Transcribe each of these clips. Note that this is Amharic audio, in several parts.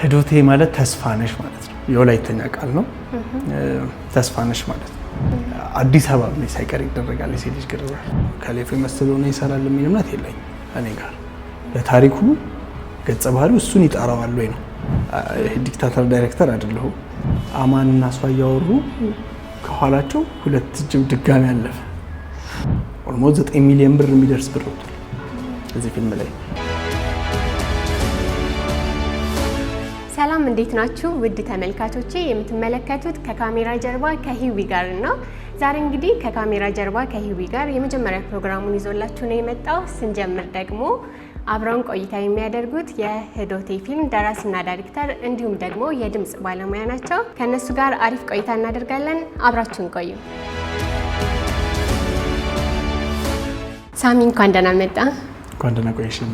ህዶቴ ማለት ተስፋ ነሽ ማለት ነው። የወላይተኛ ቃል ነው። ተስፋ ነሽ ማለት ነው። አዲስ አበባ ላይ ሳይቀር ይደረጋል የሴት ልጅ ግርዛት። ከሌፍ የመሰለ ይሰራል የሚል እምነት የለኝም እኔ ጋር። ለታሪኩ ገጸ ባህሪው እሱን ይጠራዋል ወይ ነው። Dictator ዳይሬክተር አይደለሁም። አማን እና እሷ እያወሩ ከኋላቸው ሁለት ጅብ ድጋሚ አለፈ። Almost 9 ሚሊዮን ብር የሚደርስ ብር ወጥቷል እዚህ ፊልም ላይ። ሰላም፣ እንዴት ናችሁ ውድ ተመልካቾቼ? የምትመለከቱት ከካሜራ ጀርባ ከሂዊ ጋር ነው። ዛሬ እንግዲህ ከካሜራ ጀርባ ከሂዊ ጋር የመጀመሪያ ፕሮግራሙን ይዞላችሁ ነው የመጣው። ስንጀምር ደግሞ አብረውን ቆይታ የሚያደርጉት የህዶቴ ፊልም ደራሲና ዳይሬክተር እንዲሁም ደግሞ የድምፅ ባለሙያ ናቸው። ከእነሱ ጋር አሪፍ ቆይታ እናደርጋለን። አብራችሁን ቆዩ። ሳሚ፣ እንኳን ደህና መጣ። እንኳን ደህና ቆየሽኝ።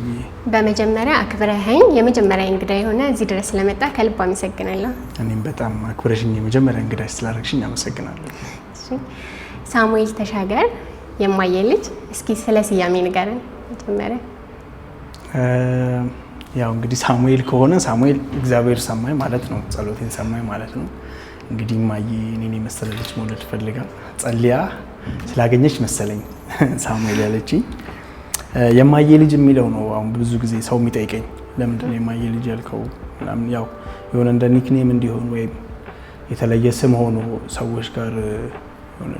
በመጀመሪያ አክብረኸኝ የመጀመሪያ እንግዳ የሆነ እዚህ ድረስ ስለመጣ ከልብ አመሰግናለሁ። እኔም በጣም አክብረሽኝ የመጀመሪያ እንግዳ ስላደረግሽኝ አመሰግናለሁ። ሳሙኤል ተሻገር የማየ ልጅ፣ እስኪ ስለ ስያሜ ንገረን መጀመሪያ። ያው እንግዲህ ሳሙኤል ከሆነ ሳሙኤል እግዚአብሔር ሰማኝ ማለት ነው፣ ጸሎቴን ሰማኝ ማለት ነው። እንግዲህ እማዬ እኔን የመሰለ ልጅ መውለድ ፈልጋ ጸልያ ስላገኘች መሰለኝ ሳሙኤል ያለችኝ። የማየ ልጅ የሚለው ነው አሁን ብዙ ጊዜ ሰው የሚጠይቀኝ፣ ለምንድን ነው የማየ ልጅ ያልከው ምናምን። ያው የሆነ እንደ nickname እንዲሆን ወይም የተለየ ስም ሆኖ ሰዎች ጋር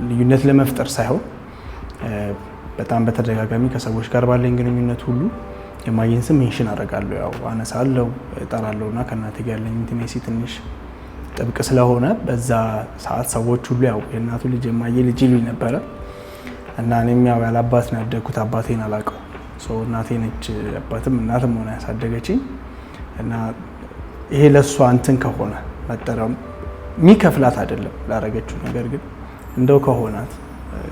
ልዩነት ለመፍጠር ሳይሆን በጣም በተደጋጋሚ ከሰዎች ጋር ባለኝ ግንኙነት ሁሉ የማየን ስም mention አደርጋለሁ፣ ያው አነሳለሁ፣ እጠራለሁ እና ከእናቴ ጋር ያለኝ intimacy ትንሽ ጥብቅ ስለሆነ በዛ ሰዓት ሰዎች ሁሉ ያው የእናቱ ልጅ፣ የማየ ልጅ ይሉኝ ነበረ። እና እኔም ያው ያለ አባት ነው ያደግኩት። አባቴን አላውቀው። እናቴ ነች አባትም እናትም ሆነ ያሳደገችኝ። እና ይሄ ለእሷ እንትን ከሆነ መጠሪያው የሚከፍላት አይደለም ላረገችው ነገር፣ ግን እንደው ከሆናት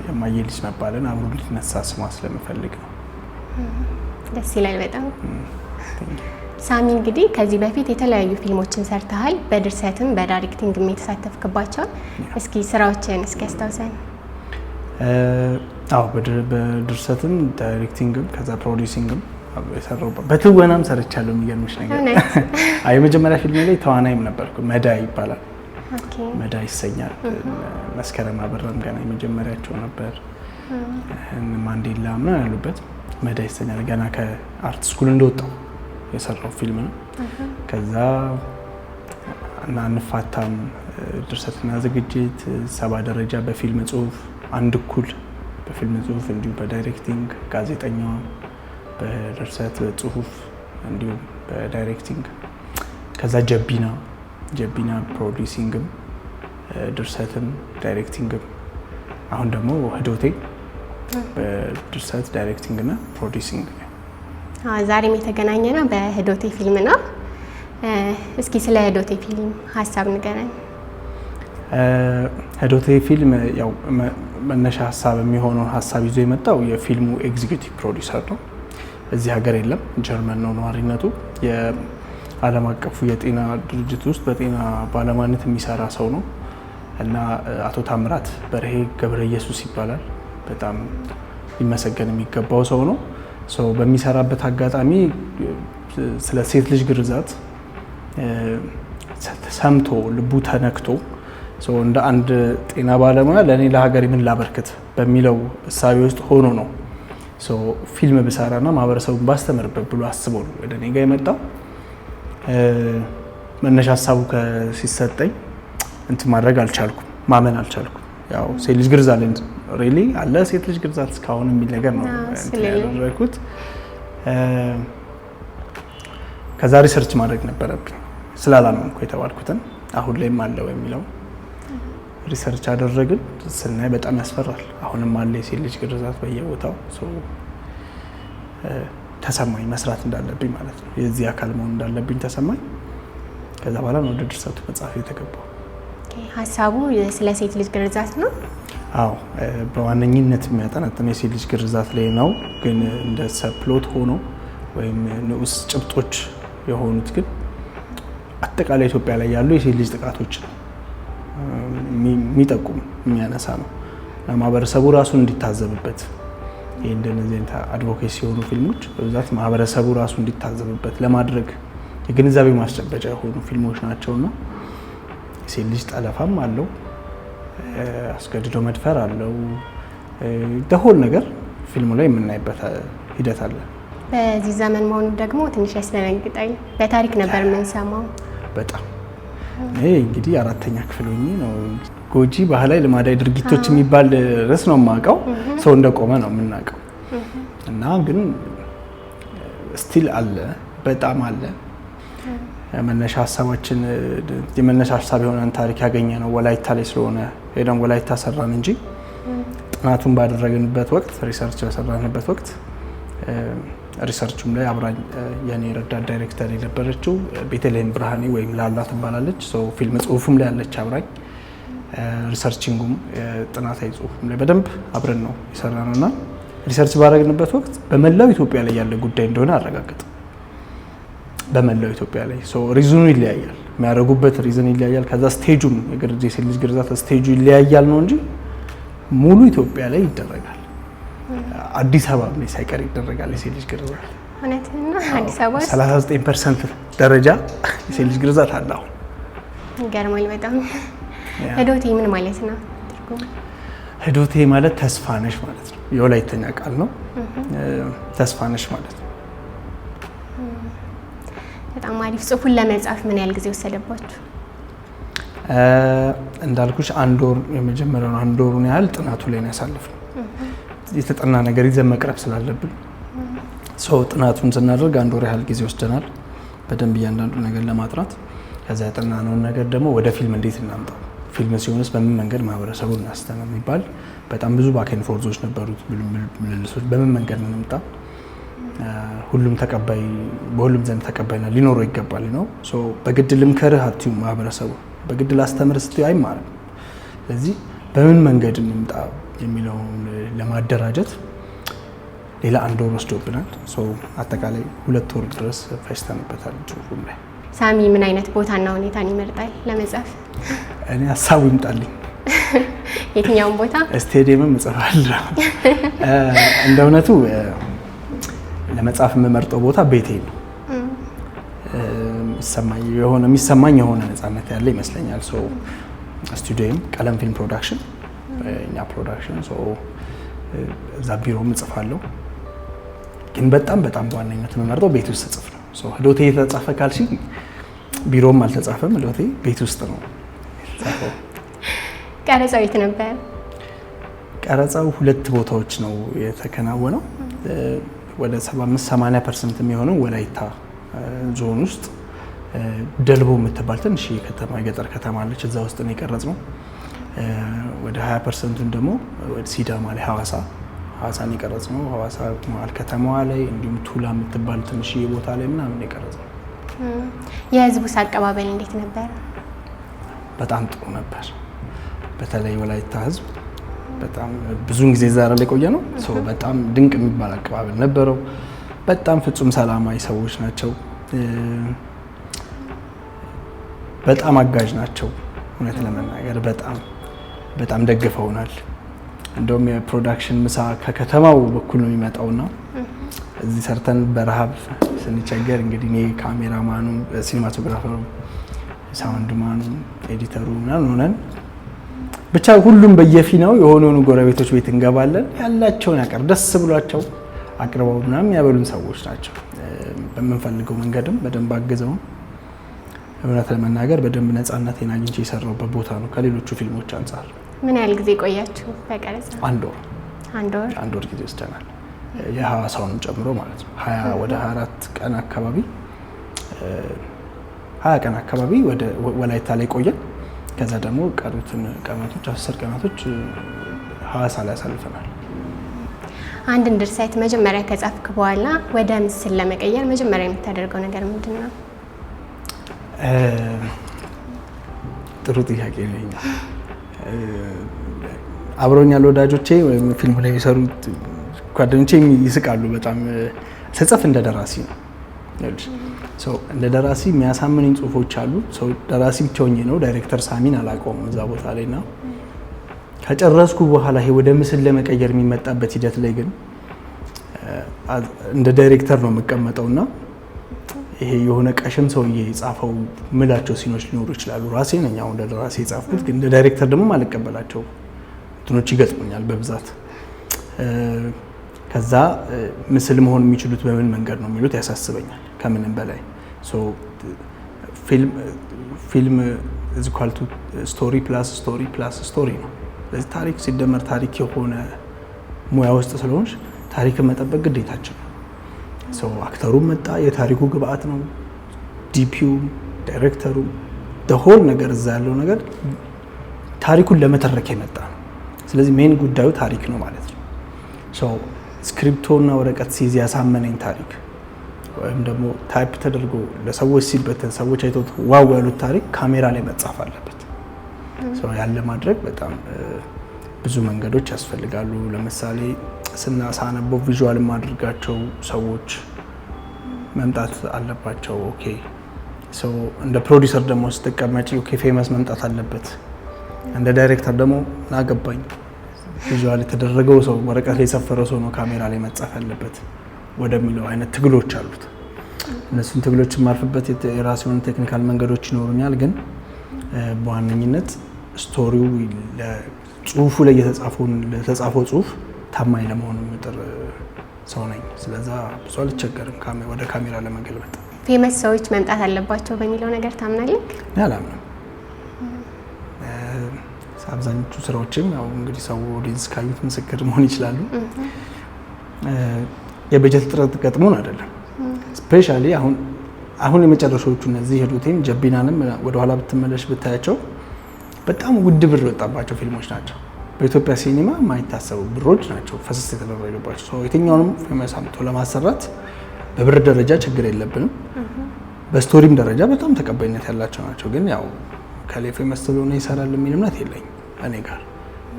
የማየ ልጅ መባልን አብሮ እንዲነሳ ስሟ ስለምፈልግ ነው። ደስ ይላል በጣም። ሳሚ፣ እንግዲህ ከዚህ በፊት የተለያዩ ፊልሞችን ሰርተሃል፣ በድርሰትም በ directing ም የተሳተፍክባቸው። እስኪ ስራዎችን እስኪ ያስታውሰን። አዎ፣ በድርሰትም directing ም ከዛ producing ም የሰራው፣ በትወናም ሰርቻለሁ። የሚገርምሽ ነገር የመጀመሪያ ፊልም ላይ ተዋናይም ነበርኩ። መዳ ይባላል፣ መዳ ይሰኛል። መስከረም አበራም ገና የመጀመሪያቸው ነበር። ማንዴላ ምናምን ያሉበት መዳ ይሰኛል። ገና ከ art school እንደወጣው የሰራው ፊልም ነው። ከዛ እና አንፋታም ድርሰትና ዝግጅት፣ ሰባ ደረጃ በፊልም ጽሁፍ፣ አንድ እኩል በፊልም ጽሁፍ እንዲሁም በ directing፣ ጋዜጠኛዋ በድርሰት በጽሁፍ እንዲሁም በ directing፣ ከዛ ጀቢና፣ ጀቢና producing ም ድርሰትም directing ም፣ አሁን ደግሞ ህዶቴ በድርሰት፣ directing እና producing። ዛሬም የተገናኘ ነው በህዶቴ ፊልም ነው። እስኪ ስለ ህዶቴ ፊልም ሀሳብ ንገረን። ህዶቴ ፊልም ያው መነሻ ሀሳብ የሚሆነውን ሀሳብ ይዞ የመጣው የፊልሙ executive producer ነው። እዚህ ሀገር የለም፣ ጀርመን ነው ነዋሪነቱ። የዓለም አቀፉ የጤና ድርጅት ውስጥ በጤና ባለሙያነት የሚሰራ ሰው ነው እና አቶ ታምራት በርሄ ገብረ ኢየሱስ ይባላል። በጣም ሊመሰገን የሚገባው ሰው ነው። በሚሰራበት አጋጣሚ ስለ ሴት ልጅ ግርዛት ሰምቶ ልቡ ተነክቶ እንደ አንድ ጤና ባለሙያ ለእኔ ለሀገሬ ምን ላበርክት በሚለው እሳቤ ውስጥ ሆኖ ነው ፊልም ብሰራና ማህበረሰቡን ባስተምርበት ብሎ አስቦ ነው ወደ እኔ ጋር የመጣው። መነሻ ሀሳቡ ሲሰጠኝ እንትን ማድረግ አልቻልኩም፣ ማመን አልቻልኩም። ያው ሴት ልጅ ግርዛት really አለ ሴት ልጅ ግርዛት እስካሁን የሚል ነገር ነው ያደረኩት። ከዛ research ማድረግ ነበረብኝ ስላላመንኩ የተባልኩትን አሁን ላይም አለው የሚለው research አደረግን። ስናይ በጣም ያስፈራል። አሁንም አለ የሴት ልጅ ግርዛት በየቦታው። ተሰማኝ መስራት እንዳለብኝ ማለት ነው። የዚህ አካል መሆን እንዳለብኝ ተሰማኝ። ከዛ በኋላ ነው ወደ ድርሰቱ መጽሐፍ የተገባው። ሀሳቡ ስለ ሴት ልጅ ግርዛት ነው? አዎ፣ በዋነኝነት የሚያጠነጥነው የሴት ልጅ ግርዛት ላይ ነው። ግን እንደ subplot ሆኖ ወይም ንዑስ ጭብጦች የሆኑት ግን አጠቃላይ ኢትዮጵያ ላይ ያሉ የሴት ልጅ ጥቃቶች ነው የሚጠቁም፣ የሚያነሳ ነው። ማህበረሰቡ ራሱን እንዲታዘብበት፣ ይህ እንደነዚህ አይነት advocacy የሆኑ ፊልሞች በብዛት ማህበረሰቡ ራሱ እንዲታዘብበት ለማድረግ የግንዛቤ ማስጨበጫ የሆኑ ፊልሞች ናቸውና ሴት ልጅ ጠለፋም አለው፣ አስገድዶ መድፈር አለው። The whole ነገር ፊልሙ ላይ የምናይበት ሂደት አለ። በዚህ ዘመን መሆኑ ደግሞ ትንሽ ያስደነግጣል። በታሪክ ነበር የምንሰማው። በጣም እኔ እንግዲህ 4ኛ ክፍል ሆኜ ነው ጎጂ ባህላዊ ልማዳዊ ድርጊቶች የሚባል ርዕስ ነው የማውቀው። ሰው እንደቆመ ነው የምናውቀው። እና ግን still አለ፣ በጣም አለ። መነሻ ሀሳባችን የመነሻ ሀሳብ የሆነን ታሪክ ያገኘ ነው ወላይታ ላይ ስለሆነ ሄደን ወላይታ ሰራን እንጂ ጥናቱን ባደረግንበት ወቅት research በሰራንበት ወቅት research ኡም ላይ አብራኝ የኔ ረዳት ዳይሬክተር የነበረችው ቤተልሔም ብርሃኔ ወይም ላላ ትባላለች። ፊልም ጽሁፉም ላይ ያለች አብራኝ፣ researching ኡም ጥናታዊ ጽሁፉም ላይ በደንብ አብረን ነው የሰራነው እና research ባደረግንበት ወቅት በመላው ኢትዮጵያ ላይ ያለ ጉዳይ እንደሆነ አረጋገጥን። በመላው ኢትዮጵያ ላይ reason ኡ ይለያያል፣ የሚያደርጉበት reason ይለያያል። ከዛ stage ኡም የሴት ልጅ ግርዛት stage ኡ ይለያያል ነው እንጂ ሙሉ ኢትዮጵያ ላይ ይደረጋል። አዲስ አበባ ላይ ሳይቀር ይደረጋል የሴት ልጅ ግርዛት። እውነትህን ነው። አዲስ አበባ ውስጥ 39% ደረጃ የሴት ልጅ ግርዛት አለ አሁን። ይገርማል በጣም። ህዶቴ ምን ማለት ነው ትርጉሙ? ህዶቴ ማለት ተስፋ ነሽ ማለት ነው። የወላይተኛ ቃል ነው። ተስፋ ነሽ ማለት ነው። በጣም አሪፍ። ጽሁፉን ለመጻፍ ምን ያህል ጊዜ ወሰደባችሁ? እንዳልኩሽ አንድ ወር፣ የመጀመሪያውን አንድ ወሩን ያህል ጥናቱ ላይ ነው ያሳለፍነው። የተጠና ነገር ይዘን መቅረብ ስላለብን ሰው ጥናቱን ስናደርግ አንድ ወር ያህል ጊዜ ወስደናል፣ በደንብ እያንዳንዱ ነገር ለማጥራት። ከዛ ያጠናነውን ነገር ደግሞ ወደ ፊልም እንዴት እናምጣው፣ ፊልም ሲሆንስ በምን መንገድ ማህበረሰቡን እናስተምር የሚባል በጣም ብዙ back and forth ኦች ነበሩት፣ ምልልሶች። በምን መንገድ እንምጣ፣ ሁሉም ተቀባይ በሁሉም ዘንድ ተቀባይነት ሊኖረው ይገባል ነው። በግድ ልምከርህ አትዩም፣ ማህበረሰቡ በግድ ላስተምር ስትዩ አይማርም። ስለዚህ በምን መንገድ እንምጣ የሚለውን ለማደራጀት ሌላ አንድ ወር ወስዶብናል። አጠቃላይ 2 ወር ድረስ ፈጅተንበታል ጽሁፉም ላይ። ሳሚ ምን አይነት ቦታና ሁኔታን ይመርጣል ለመጻፍ? እኔ ሀሳቡ ይምጣልኝ። የትኛውን ቦታ? ስቴዲየምም እጽፋለሁ። እንደ እውነቱ ለመጻፍ የምመርጠው ቦታ ቤቴ ነው። የሚሰማኝ የሆነ ነፃነት ያለ ይመስለኛል። ስቱዲዮም ቀለም ፊልም ፕሮዳክሽን እኛ production እዛ ቢሮም እጽፋለሁ። ግን በጣም በጣም በዋነኝነት የምመርጠው ቤት ውስጥ እጽፍ ነው። ህዶቴ የተጻፈ ካልሽኝ ቢሮም አልተጻፈም፣ ህዶቴ ቤት ውስጥ ነው የተጻፈው። ቀረጻው የት ነበር? ቀረጻው 2 ቦታዎች ነው የተከናወነው። ወደ 75-80% የሚሆነው ወላይታ ዞን ውስጥ ደልቦ የምትባል ትንሽ ከተማ የገጠር ከተማ አለች፣ እዛ ውስጥ ነው የቀረጽነው። ወደ 20%ቱን ደግሞ ወደ ሲዳማ ላይ ሐዋሳ ነው የቀረጽነው። ሐዋሳ መሀል ከተማዋ ላይ እንዲሁም ቱላ የምትባል ትንሽዬ ቦታ ላይ ምናምን የቀረጽነው። የህዝቡስ አቀባበል እንዴት ነበር? በጣም ጥሩ ነበር። በተለይ ወላይታ ህዝብ በጣም ብዙን ጊዜ እዛ ላይ ቆየ ነው። በጣም ድንቅ የሚባል አቀባበል ነበረው። በጣም ፍጹም ሰላማዊ ሰዎች ናቸው። በጣም አጋዥ ናቸው። እውነት ለመናገር በጣም በጣም ደግፈውናል። እንደውም የ production ምሳ ከከተማው በኩል ነው የሚመጣውና እዚህ ሰርተን በረሃብ ስንቸገር እንግዲህ እኔ ካሜራማኑ፣ cinematographer ኡ፣ sound man ኡ፣ editor ኡ ምናምን ሆነን ብቻ ሁሉም በየፊናው የሆኑ ጎረቤቶች ቤት እንገባለን። ያላቸውን ያቀር ደስ ብሏቸው አቅርበው ምናምን ያበሉን ሰዎች ናቸው። በምንፈልገው መንገድም በደንብ አግዘውን እውነት ለመናገር በደንብ ነፃነቴን አግኝቼ የሰራሁበት ቦታ ነው ከሌሎቹ ፊልሞች አንጻር። ምን ያህል ጊዜ ቆያችሁ በቀረጻ? አንድ ወር። አንድ ወር ጊዜ ወስደናል። የሐዋሳውንም ጨምሮ ማለት ነው። ወደ 24 ቀን አካባቢ 20 ቀን አካባቢ ወደ ወላይታ ላይ ቆየን። ከዛ ደግሞ ቀሩትን ቀናቶች 10 ቀናቶች ሐዋሳ ላይ አሳልፈናል። አንድን ድርሰት መጀመሪያ ከጻፍክ በኋላ ወደ ምስል ለመቀየር መጀመሪያ የምታደርገው ነገር ምንድን ነው? ጥሩ ጥያቄ ነው። አብረውኝ ያሉ ወዳጆቼ ወይም ፊልሙ ላይ የሚሰሩት ጓደኞቼ ይስቃሉ በጣም። ስጽፍ እንደ ደራሲ ነው። እንደ ደራሲ የሚያሳምነኝ ጽሁፎች አሉ። ደራሲ ብቻ ሆኜ ነው፣ ዳይሬክተር ሳሚን አላውቀውም እዛ ቦታ ላይ እና ከጨረስኩ በኋላ ይሄ ወደ ምስል ለመቀየር የሚመጣበት ሂደት ላይ ግን እንደ ዳይሬክተር ነው የምቀመጠውና ይሄ የሆነ ቀሽም ሰውዬ የጻፈው ምላቸው scene ኦች ሊኖሩ ይችላሉ። ራሴ ነኝ አሁን ለራሴ የጻፍኩት፣ ግን እንደ ዳይሬክተር ደግሞ ማልቀበላቸው እንትኖች ይገጥሙኛል በብዛት። ከዛ ምስል መሆን የሚችሉት በምን መንገድ ነው የሚሉት ያሳስበኛል ከምንም በላይ። ፊልም is equal to story plus story plus story ነው። ስለዚህ ታሪክ ሲደመር ታሪክ የሆነ ሙያ ውስጥ ስለሆንሽ ታሪክን መጠበቅ ግዴታችን ነው። So actor ኡም መጣ የታሪኩ ግብአት ነው። DP ውም ዳይሬክተሩም whole ነገር እዛ ያለው ነገር ታሪኩን ለመተረክ የመጣ ነው። ስለዚህ main ጉዳዩ ታሪክ ነው ማለት ነው። So ስክሪፕቶና ወረቀት ሲይዝ ያሳመነኝ ታሪክ ወይም ደግሞ type ተደርጎ ለሰዎች ሲበተን ሰዎች አይተውት wow ያሉት ታሪክ ካሜራ ላይ መጻፍ አለበት። ያን ለማድረግ በጣም ብዙ መንገዶች ያስፈልጋሉ። ለምሳሌ ሳነበው visual የማድርጋቸው ሰዎች መምጣት አለባቸው። Okay, so እንደ ፕሮዲሰር ደግሞ ስትቀመጪ okay famous መምጣት አለበት። እንደ ዳይሬክተር ደግሞ ናገባኝ visual የተደረገው ሰው፣ ወረቀት ላይ የሰፈረው ሰው ነው ካሜራ ላይ መጻፍ ያለበት ወደሚለው አይነት ትግሎች አሉት። እነሱን ትግሎች የማልፍበት የራሱ የሆኑ technical መንገዶች ይኖሩኛል። ግን በዋነኝነት story ው ጽሁፉ ላይ ለተጻፈው ጽሁፍ ታማኝ ለመሆን የምጥር ሰው ነኝ። ስለዛ ብዙ አልቸገርም ወደ ካሜራ ለመገልበጥ። Famous ሰዎች መምጣት አለባቸው በሚለው ነገር ታምናለህ? እኔ አላምንም። አብዛኞቹ ስራዎችም ያው እንግዲህ ሰው audience ካዩት ምስክር መሆን ይችላሉ። የበጀት እጥረት ገጥሞን አይደለም። Especially አሁን የመጨረሻዎቹ እነዚህ ሄዱቴም ጀቢናንም ወደኋላ ብትመለሽ ብታያቸው በጣም ውድ ብር የወጣባቸው ፊልሞች ናቸው። በኢትዮጵያ ሲኒማ የማይታሰቡ ብሮች ናቸው ፈሰስ የተደረገባቸው። የትኛውንም famous አምጥቶ ለማሰራት በብር ደረጃ ችግር የለብንም። በ story ም ደረጃ በጣም ተቀባይነት ያላቸው ናቸው። ግን ያው ከሌ famous ስለሆነ ይሰራል የሚል እምነት የለኝም እኔ ጋር።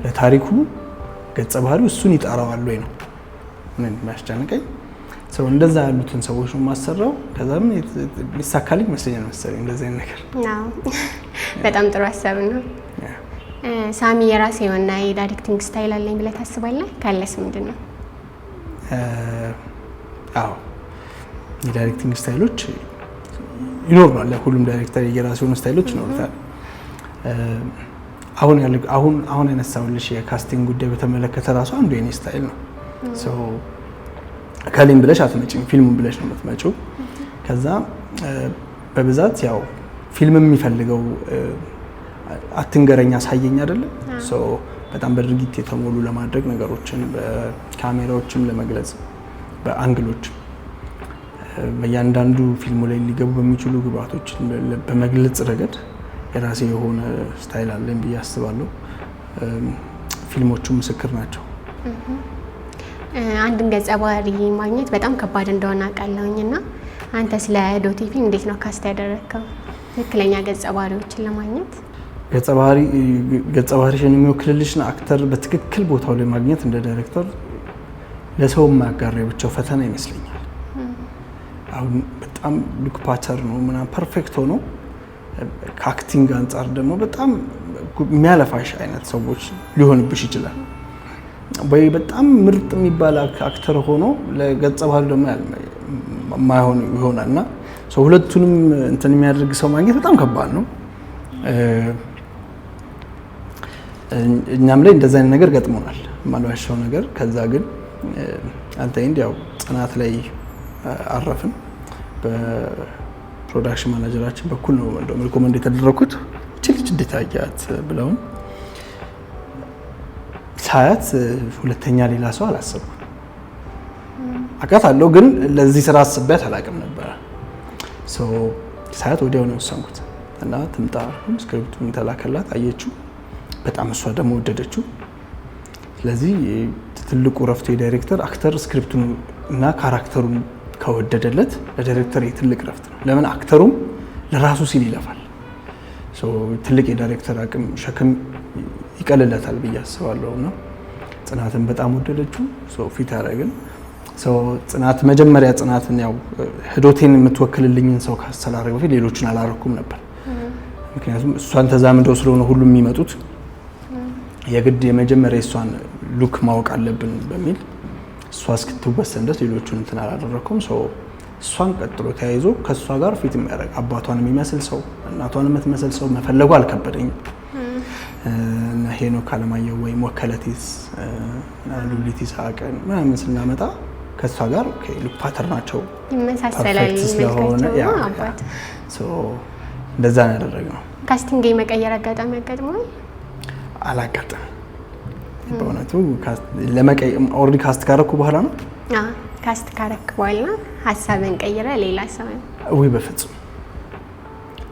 ለታሪኩ ገጸ ባህሪው እሱን ይጠራዋል ወይ ነው ምን የሚያስጨንቀኝ። ሰው እንደዛ ያሉትን ሰዎች ነው የማሰራው። ከዛም የሚሳካልኝ ይመስለኛል መሰለኝ እንደዚህ አይነት ነገር። በጣም ጥሩ ሀሳብ ነው። ሳሚ፣ የራሴ የሆነ የ directing style አለኝ ብለህ ታስባለህ? ካለስ ምንድን ነው? አዎ፣ የ directing style ኦች ይኖሩናል። ሁሉም ዳይሬክተር የራሱ የሆኑ style ኦች ይኖሩታል። አሁን ያነሳሁልሽ የ casting ጉዳይ በተመለከተ ራሱ አንዱ የኔ style ነው። ከሌም ብለሽ አትመጪም፣ ፊልሙን ብለሽ ነው የምትመጪው። ከዛ በብዛት ያው ፊልም የሚፈልገው አትንገረኝ አሳየኝ አይደለም። በጣም በድርጊት የተሞሉ ለማድረግ ነገሮችን በካሜራዎችም ለመግለጽ፣ በ angle ኦች፣ በእያንዳንዱ ፊልሙ ላይ ሊገቡ በሚችሉ ግብአቶች በመግለጽ ረገድ የራሴ የሆነ style አለኝ ብዬ አስባለሁ። ፊልሞቹ ምስክር ናቸው። አንድን ገጸ ባህሪ ማግኘት በጣም ከባድ እንደሆነ አውቃለሁኝ፣ እና አንተ ስለ ዶቴ ፊልም እንዴት ነው cast ያደረግከው ትክክለኛ ገጸ ባህሪዎችን ለማግኘት? ገጸ ባህሪሽን የሚወክልልሽን actor በትክክል ቦታው ላይ ማግኘት እንደ ዳይሬክተር ለሰው የማያጋራ የብቻው ፈተና ይመስለኛል። አሁን በጣም look pattern ነው ምናምን perfect ሆኖ ከ acting አንጻር ደግሞ በጣም የሚያለፋሽ አይነት ሰዎች ሊሆንብሽ ይችላል። ወይ በጣም ምርጥ የሚባል actor ሆኖ ለገጸ ባህሪ ደግሞ የማይሆን ይሆናል፣ እና ሁለቱንም እንትን የሚያደርግ ሰው ማግኘት በጣም ከባድ ነው። እኛም ላይ እንደዛ አይነት ነገር ገጥሞናል፣ የማልዋሸው ነገር። ከዛ ግን at the end ያው ጽናት ላይ አረፍን። በ production manager ኣችን በኩል ነው እንደውም recommend የተደረኩት። እቺ ልጅ እንዴት አያት ብለውን ሳያት ሁለተኛ ሌላ ሰው አላሰብኩም። አውቃታለሁ ግን ለዚህ ስራ አስቤያት አላውቅም ነበረ። ሳያት ወዲያው ነው የወሰንኩት እና ትምጣ አልኩኝ። Script ኡን ተላከላት፣ አየችው። በጣም እሷ ደግሞ ወደደችው። ስለዚህ ትልቁ ረፍቱ የዳይሬክተር actor script ኡን እና character ኡን ከወደደለት ለዳይሬክተር የትልቅ ረፍት ነው። ለምን actor ኡም ለራሱ ሲል ይለፋል። ትልቅ የዳይሬክተር አቅም ሸክም ይቀልለታል ብዬ አስባለሁ። እና ጽናትን በጣም ወደደችው። Fit አደረግን። ጽናት መጀመሪያ ጽናትን ያው ህዶቴን የምትወክልልኝን ሰው cast ሳላደርግ በፊት ሌሎችን አላረኩም ነበር። ምክንያቱም እሷን ተዛምደው ስለሆነ ሁሉም የሚመጡት የግድ የመጀመሪያ እሷን look ማወቅ አለብን በሚል እሷ እስክትወሰን ድረስ ሌሎቹን እንትን አላደረኩም። So እሷን ቀጥሎ ተያይዞ ከእሷ ጋር fit የሚያደርግ አባቷን የሚመስል ሰው፣ እናቷን የምትመስል ሰው መፈለጉ አልከበደኝም። እና ሄኖክ አለማየሁ ወይም ወከለቲስ፣ ሉሊት ይስሐቅን ምናምን ስናመጣ ከእሷ ጋር look pattern ኣቸው ይመሳሰላል perfect ስለሆነ መልካቸው አባት። እንደዛ ነው ያደረግነው። Casting የመቀየር አጋጣሚ ያጋጥመዋል? አላጋጠመም። በእውነቱ already cast ካረኩ በኋላ ነው። Cast ካረክ በኋላ ሀሳብን ቀይረ ሌላ ሰው? ውይ በፍጹም።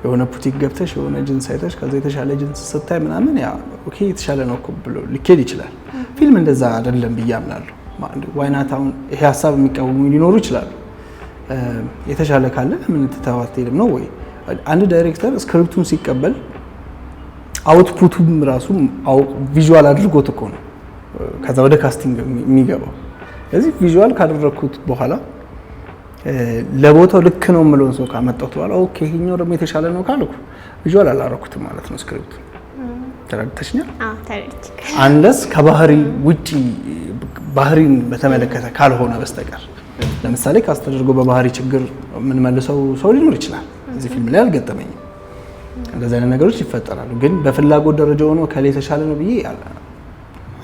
የሆነ ቡቲክ ገብተሽ የሆነ ጅንስ አይተሽ ከዛ የተሻለ ጅንስ ስታይ ምናምን ያ okay የተሻለ ነው እኮ ብሎ ሊኬድ ይችላል። ፊልም እንደዛ አይደለም ብዬ አምናለሁ። Why not? አሁን ይሄ ሀሳብ የሚቃወሙ ሊኖሩ ይችላሉ። የተሻለ ካለ ምን ትተኸው አትሄድም ነው ወይ? አንድ ዳይሬክተር script ኡን ሲቀበል output ኡም ራሱ visual አድርጎት እኮ ነው ከዛ ወደ casting የሚገባው። ስለዚህ visual ካደረግኩት በኋላ ለቦታው ልክ ነው የምለውን ሰው ካመጣሁት በኋላ okay ይሄኛው ደግሞ የተሻለ ነው ካልኩ visual አላረኩትም ማለት ነው script ኡ። ተረድተሽኛል? አዎ ተረድቼ። Unless ከባህሪ ውጪ፣ ባህሪን በተመለከተ ካልሆነ በስተቀር። ለምሳሌ cast ተደርጎ በባህሪ ችግር የምንመልሰው ሰው ሊኖር ይችላል። እዚህ ፊልም ላይ አልገጠመኝም። እንደዚህ አይነት ነገሮች ይፈጠራሉ። ግን በፍላጎት ደረጃ ሆኖ ከሌ የተሻለ ነው ብዬ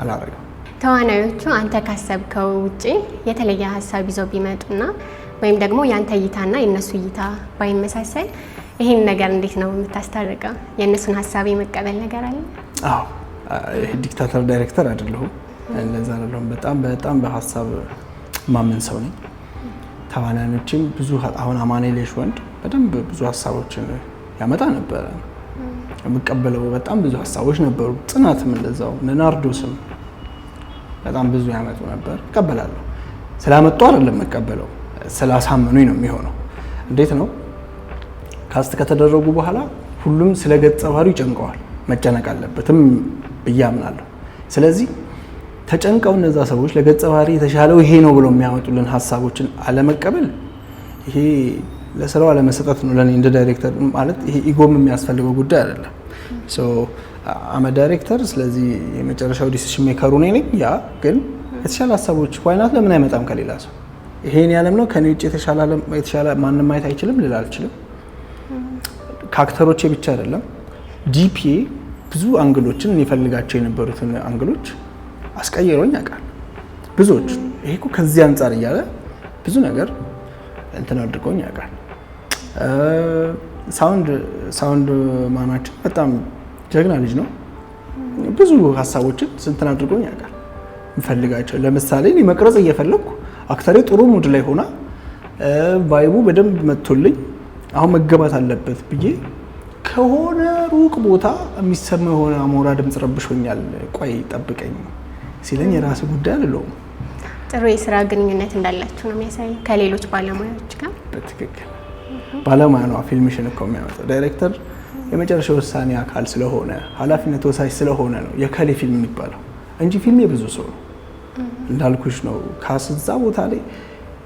አላረግም። ተዋናዮቹ አንተ ካሰብከው ውጪ የተለየ ሀሳብ ይዘው ቢመጡና ወይም ደግሞ የአንተ እይታና የእነሱ እይታ ባይመሳሰል ይህን ነገር እንዴት ነው የምታስታርቀው? የእነሱን ሀሳብ የመቀበል ነገር አለ? አዎ፣ ይሄ dictator ዳይሬክተር አይደለሁም። እንደዛ አይደለሁም። በጣም በጣም በሀሳብ ማምን ሰው ነኝ። ተዋናዮችም ብዙ፣ አሁን አማኑኤል ወንድ በደንብ ብዙ ሀሳቦችን ያመጣ ነበረ። የምቀበለው በጣም ብዙ ሀሳቦች ነበሩ። ጽናትም እንደዛው፣ ናርዶስም በጣም ብዙ ያመጡ ነበር። እቀበላለሁ። ስላመጡ አይደለም የምቀበለው፣ ስላሳመኑኝ ነው የሚሆነው። እንዴት ነው፣ cast ከተደረጉ በኋላ ሁሉም ስለ ገጸ ባህሪው ይጨንቀዋል። መጨነቅ አለበትም ብዬ አምናለሁ። ስለዚህ ተጨንቀው እነዛ ሰዎች ለገጸ ባህሪ የተሻለው ይሄ ነው ብለው የሚያመጡልን ሀሳቦችን አለመቀበል ይሄ ለስራው አለመሰጠት ነው ለእኔ እንደ ዳይሬክተር። ማለት ይሄ ego ም የሚያስፈልገው ጉዳይ አይደለም። So I'm a director፣ ስለዚህ የመጨረሻው decision maker ኡ እኔ ነኝ። ያ ግን የተሻለ ሀሳቦች why not፣ ለምን አይመጣም ከሌላ ሰው? ይሄን ያለም ነው፣ ከኔ ውጭ የተሻለ ማንም ማየት አይችልም ልል አልችልም። ከ actor ኦቼ ብቻ አይደለም፣ DP ብዙ angle ኦችን፣ እፈልጋቸው የነበሩትን angle ኦች አስቀይሮኝ ያውቃል። ብዙዎች ይሄ እኮ ከዚህ አንጻር እያለ ብዙ ነገር እንትን አድርጎኝ ያውቃል። Sound man ኣችን በጣም ጀግና ልጅ ነው። ብዙ ሀሳቦችን ስንትን አድርጎኝ ያውቃል። እንፈልጋቸው ለምሳሌ እኔ መቅረጽ እየፈለግኩ actor ኤ ጥሩ mood ላይ ሆና vibe ኡ በደንብ መጥቶልኝ አሁን መገባት አለበት ብዬ ከሆነ ሩቅ ቦታ የሚሰማ የሆነ አሞራ ድምፅ ረብሾኛል፣ ቆይ ጠብቀኝ ሲለኝ የራስ ጉዳይ አልለውም። ጥሩ የስራ ግንኙነት እንዳላችሁ ነው የሚያሳየው ከሌሎች ባለሙያዎች ጋር። በትክክል፣ ባለሙያ ነው ፊልምሽን እኮ የሚያመጣው። ዳይሬክተር የመጨረሻ ውሳኔ አካል ስለሆነ፣ ኃላፊነት ወሳጅ ስለሆነ ነው የከሌ ፊልም የሚባለው እንጂ ፊልም የብዙ ሰው ነው። እንዳልኩሽ ነው። ካስዛ ቦታ ላይ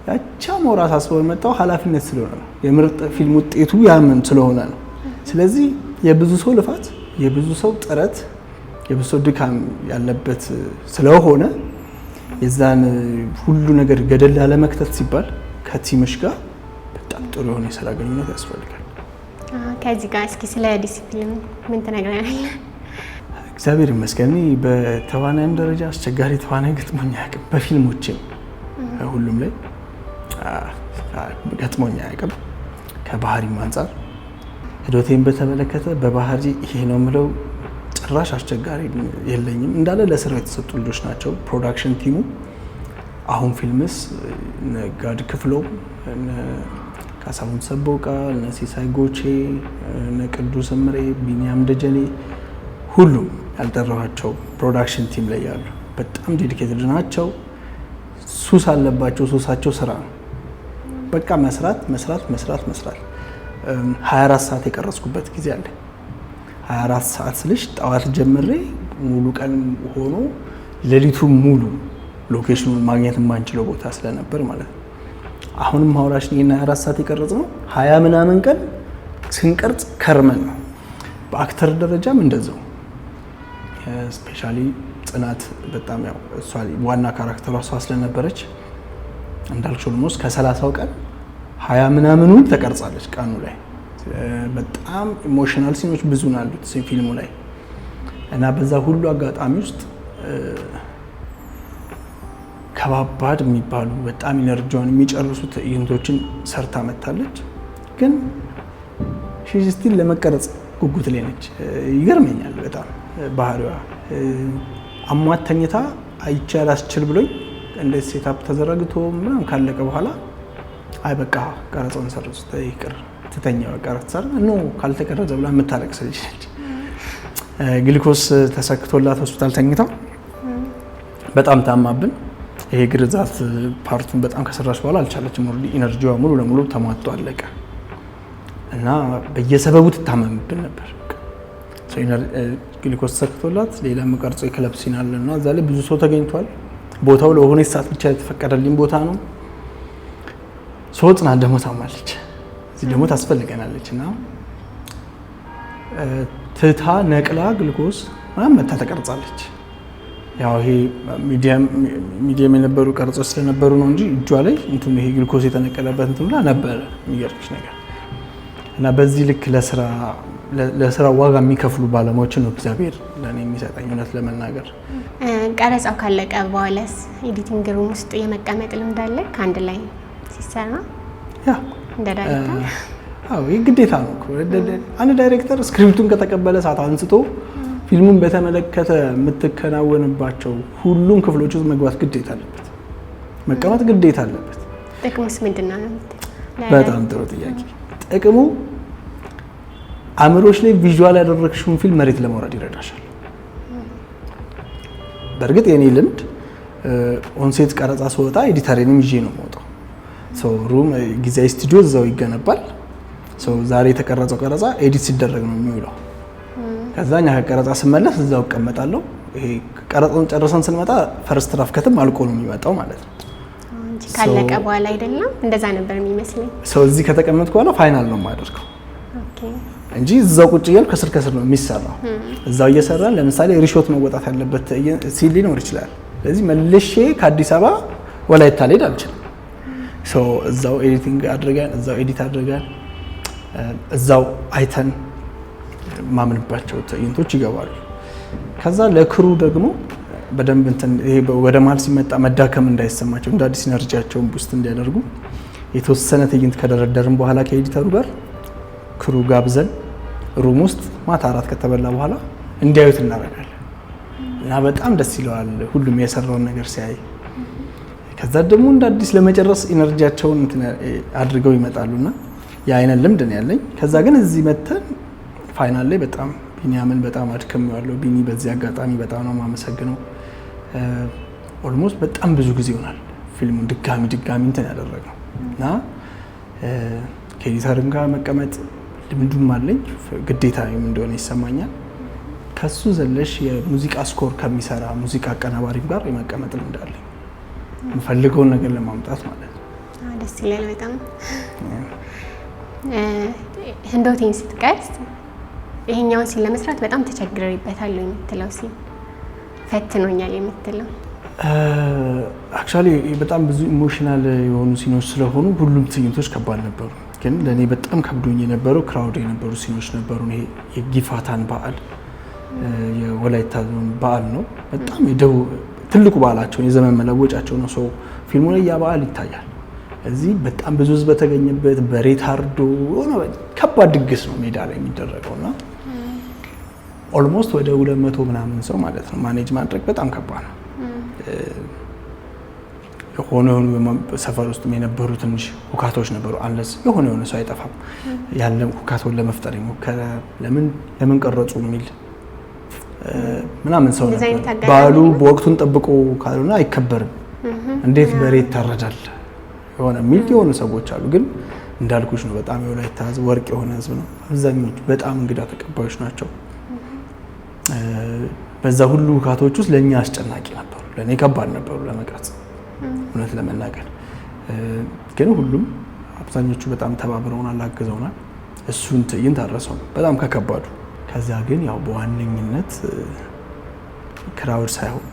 ያቻ ሞራ ሳስበው የመጣው ኃላፊነት ስለሆነ ነው። የምርጥ ፊልም ውጤቱ ያምን ስለሆነ ነው። ስለዚህ የብዙ ሰው ልፋት፣ የብዙ ሰው ጥረት፣ የብዙ ሰው ድካም ያለበት ስለሆነ የዛን ሁሉ ነገር ገደል ላለመክተት ሲባል ከ team ሽ ጋር በጣም ጥሩ የሆነ የስራ ግንኙነት ያስፈልጋል። ከዚህ ጋር እስኪ ስለ ዲሲፕሊን ምን ትነግረናለህ? እግዚአብሔር ይመስገን እኔ በተዋናይም ደረጃ አስቸጋሪ ተዋናይ ገጥሞኝ አያውቅም። በፊልሞችም ሁሉም ላይ ገጥሞኝ አያውቅም። ከባህሪም አንጻር ሂደቴን በተመለከተ በባህሪ ይሄ ነው የምለው ጭራሽ አስቸጋሪ የለኝም። እንዳለ ለስራው የተሰጡ ልጆች ናቸው። Production team ኡ አሁን ፊልምስ እነ ጋድ ክፍሎም፣ እነ ካሳሁን ሰቦቃ፣ እነ ሲሳይ ጎቼ፣ እነ ቅዱስ እምሬ፣ ቢኒያም ደጀኔ፣ ሁሉም ያልጠራኋቸው production team ላይ ያሉ በጣም dedicated ናቸው። ሱስ አለባቸው። ሱሳቸው ስራ ነው። በቃ መስራት፣ መስራት፣ መስራት፣ መስራት። 24 ሰዓት የቀረጽኩበት ጊዜ አለ። 24 ሰዓት ስልሽ ጠዋት ጀምሬ ሙሉ ቀን ሆኖ ሌሊቱ ሙሉ location ኡን ማግኘት የማንችለው ቦታ ስለነበር ማለት ነው። አሁንም ማውራሽ ይሄን 24 ሰዓት የቀረጽ ነው፣ 20 ምናምን ቀን ስንቀርጽ ከርመን ነው። በ actor ደረጃም እንደዛው፣ especially ጽናት በጣም ያው እሷ ዋና character ዋ እሷ ስለነበረች እንዳልኩሽ almost ከ30ው ቀን 20 ምናምኑን ተቀርጻለች ቀኑ ላይ። በጣም emotional scene ኦች ብዙ ናሉት ፊልሙ ላይ። እና በዛ ሁሉ አጋጣሚ ውስጥ ከባባድ የሚባሉ፣ በጣም energy ዋን የሚጨርሱ ትዕይንቶችን ሰርታ መታለች። ግን she still ለመቀረጽ ጉጉት ላይ ነች። ይገርመኛል በጣም ባህሪዋ። አሟት ተኝታ አይቼ አላስችል ብሎኝ እንደ setup ተዘረግቶ ምናምን ካለቀ በኋላ፣ አይ በቃ ቀረጻውን ሰርዙት፣ ይቅር፣ ትተኛ፣ በቃ ተሰራ፣ no ካልተቀረጸ ብላ የምታለቅስ ልጅ ነች። ግሉኮስ ተሰክቶላት ሆስፒታል ተኝታ በጣም ታማብን። ይሄ ግርዛት part ኡን በጣም ከሰራች በኋላ አልቻለችም። Already energy ዋ ሙሉ ለሙሉ ተሟጦ አለቀ እና በየሰበቡ ትታመምብን ነበር። ግሉኮስ ተሰክቶላት ሌላ መቀርጾ የክለብ scene አለ እና እዛ ላይ ብዙ ሰው ተገኝቷል። ቦታው ለሆነ ሰዓት ብቻ የተፈቀደልኝ ቦታ ነው። ሰው ጽናት ደግሞ ታማለች፣ እዚህ ደግሞ ታስፈልገናለች እና ትታ ነቅላ ግሉኮስ ምናምን መታ ተቀርጻለች። ያው ይሄ medium የነበሩ ቀርጾች ስለነበሩ ነው እንጂ እጇ ላይ እንትን ይሄ ግሉኮስ የተነቀለበት እንትን ብላ ነበረ። የሚገርምሽ ነገር እና በዚህ ልክ ለስራ ዋጋ የሚከፍሉ ባለሙያዎችን ነው እግዚአብሔር ለእኔ የሚሰጠኝ እውነት ለመናገር። ቀረጻው ካለቀ በኋላስ editing room ውስጥ የመቀመጥ ልምድ አለ ከአንድ ላይ ሲሰራ እንደ ዳይሬክተር? አዎ፣ ይህ ግዴታ ነው እኮ። አንድ ዳይሬክተር script ኡን ከተቀበለ ሰዓት አንስቶ ፊልሙን በተመለከተ የምትከናወንባቸው ሁሉም ክፍሎች ውስጥ መግባት ግዴታ አለበት፣ መቀመጥ ግዴታ አለበት። ጥቅሙስ ምንድን ነው የምትለው? በጣም ጥሩ ጥያቄ። ጥቅሙ አእምሮሽ ላይ visual ያደረግሽውን ፊልም መሬት ለማውረድ ይረዳሻል። በእርግጥ የኔ ልምድ on set ቀረጻ ስወጣ editor ኤንም ይዤ ነው የምወጣው። So room ጊዜያዊ ስቱዲዮ እዛው ይገነባል። So ዛሬ የተቀረጸው ቀረጻ edit ሲደረግ ነው የሚውለው። ከዛ እኛ ከቀረጻ ስመለስ እዛው እቀመጣለሁ። ይሄ ቀረጻውን ጨርሰን ስንመጣ first rough cut ም አልቆ ነው የሚመጣው ማለት ነው። እንጂ ካለቀ በኋላ አይደለም። እንደዛ ነበር የሚመስለኝ። So እዚህ ከተቀመጥኩ በኋላ final ነው የማደርገው እንጂ እዛው ቁጭ እያልኩ ከስር ከስር ነው የሚሰራው። እዛው እየሰራን ለምሳሌ reshoot መወጣት ያለበት scene ሊኖር ይችላል። ስለዚህ መልሼ ከአዲስ አበባ ወላይታ ልሄድ አልችልም። So እዛው editing አድርገን፣ እዛው edit አድርገን፣ እዛው አይተን ማምንባቸው ትዕይንቶች ይገባሉ። ከዛ ለ crew ኡ ደግሞ በደንብ እንትን ይሄ ወደ መሀል ሲመጣ መዳከም እንዳይሰማቸው፣ እንደ አዲስ energy ያቸውን boost እንዲያደርጉ የተወሰነ ትዕይንት ከደረደርን በኋላ ከ editor ኡ ጋር crew ጋብዘን room ውስጥ ማታ አራት ከተበላ በኋላ እንዲያዩት እናደርጋለን እና በጣም ደስ ይለዋል ሁሉም የሰራውን ነገር ሲያይ። ከዛ ደግሞ እንደ አዲስ ለመጨረስ energy ያቸውን እንትን አድርገው ይመጣሉና የአይነት ልምድ ነው ያለኝ። ከዛ ግን እዚህ መተን final ላይ በጣም ቢኒያምን በጣም አድክሜዋለሁ። ቢኒ በዚህ አጋጣሚ በጣም ነው የማመሰግነው። Almost በጣም ብዙ ጊዜ ይሆናል ፊልሙን ድጋሚ ድጋሚ እንትን ያደረግነው እና ከ editor ም ጋር መቀመጥ ልምዱም አለኝ፣ ግዴታ እንደሆነ ይሰማኛል። ከሱ ዘለሽ የሙዚቃ score ከሚሰራ ሙዚቃ አቀናባሪም ጋር የመቀመጥ ልምድ አለኝ፣ የምፈልገውን ነገር ለማምጣት ማለት ነው። ደስ ይላል በጣም። ህንዶቴን ስትቀርጽ ይሄኛውን scene ለመስራት በጣም ተቸግሬበታለሁ የምትለው scene፣ ፈትኖኛል የምትለው? Actually በጣም ብዙ emotional የሆኑ scene ኦች ስለሆኑ ሁሉም ትዕይንቶች ከባድ ነበሩ። ግን ለእኔ በጣም ከብዶኝ የነበረው crowd የነበሩ scene ኦች ነበሩ። ይሄ የጊፋታን በዓል፣ የወላይታ ዞን በዓል ነው። በጣም የደቡብ ትልቁ በዓላቸው፣ የዘመን መለወጫቸው ነው። So ፊልሙ ላይ ያ በዓል ይታያል። እዚህ በጣም ብዙ ህዝብ በተገኘበት፣ በሬ ታርዶ የሆነ ከባድ ድግስ ነው ሜዳ ላይ የሚደረገው እና almost ወደ 200 ምናምን ሰው ማለት ነው manage ማድረግ በጣም ከባድ ነው። የሆነ የሆኑ ሰፈር ውስጥ የነበሩ ትንሽ ሁካቶች ነበሩ። Unless የሆነ የሆነ ሰው አይጠፋም ያለ ሁካቶን ለመፍጠር የሞከረ፣ ለምን ለምን ቀረጹ የሚል ምናምን ሰው እንደዚህ አይነት ነበር። አጋጣሚ በዓሉ ነው? በወቅቱን ጠብቆ ካልሆነ አይከበርም፣ እንዴት በሬ ይታረዳል የሆነ የሚል የሆኑ ሰዎች አሉ። ግን እንዳልኩሽ ነው፣ በጣም የወላይታ ህዝብ ወርቅ የሆነ ህዝብ ነው። አብዛኞቹ በጣም እንግዳ ተቀባዮች ናቸው። በዛ ሁሉ ሁካቶች ውስጥ ለእኛ አስጨናቂ ነበሩ፣ ለእኔ ከባድ ነበሩ ለመቅረጽ እውነት ለመናገር። ግን ሁሉም አብዛኞቹ በጣም ተባብረውናል፣ አግዘውናል። እሱን ትዕይንት አልረሳውም በጣም ከከባዱ። ከዛ ግን ያው በዋነኝነት crowd ሳይሆን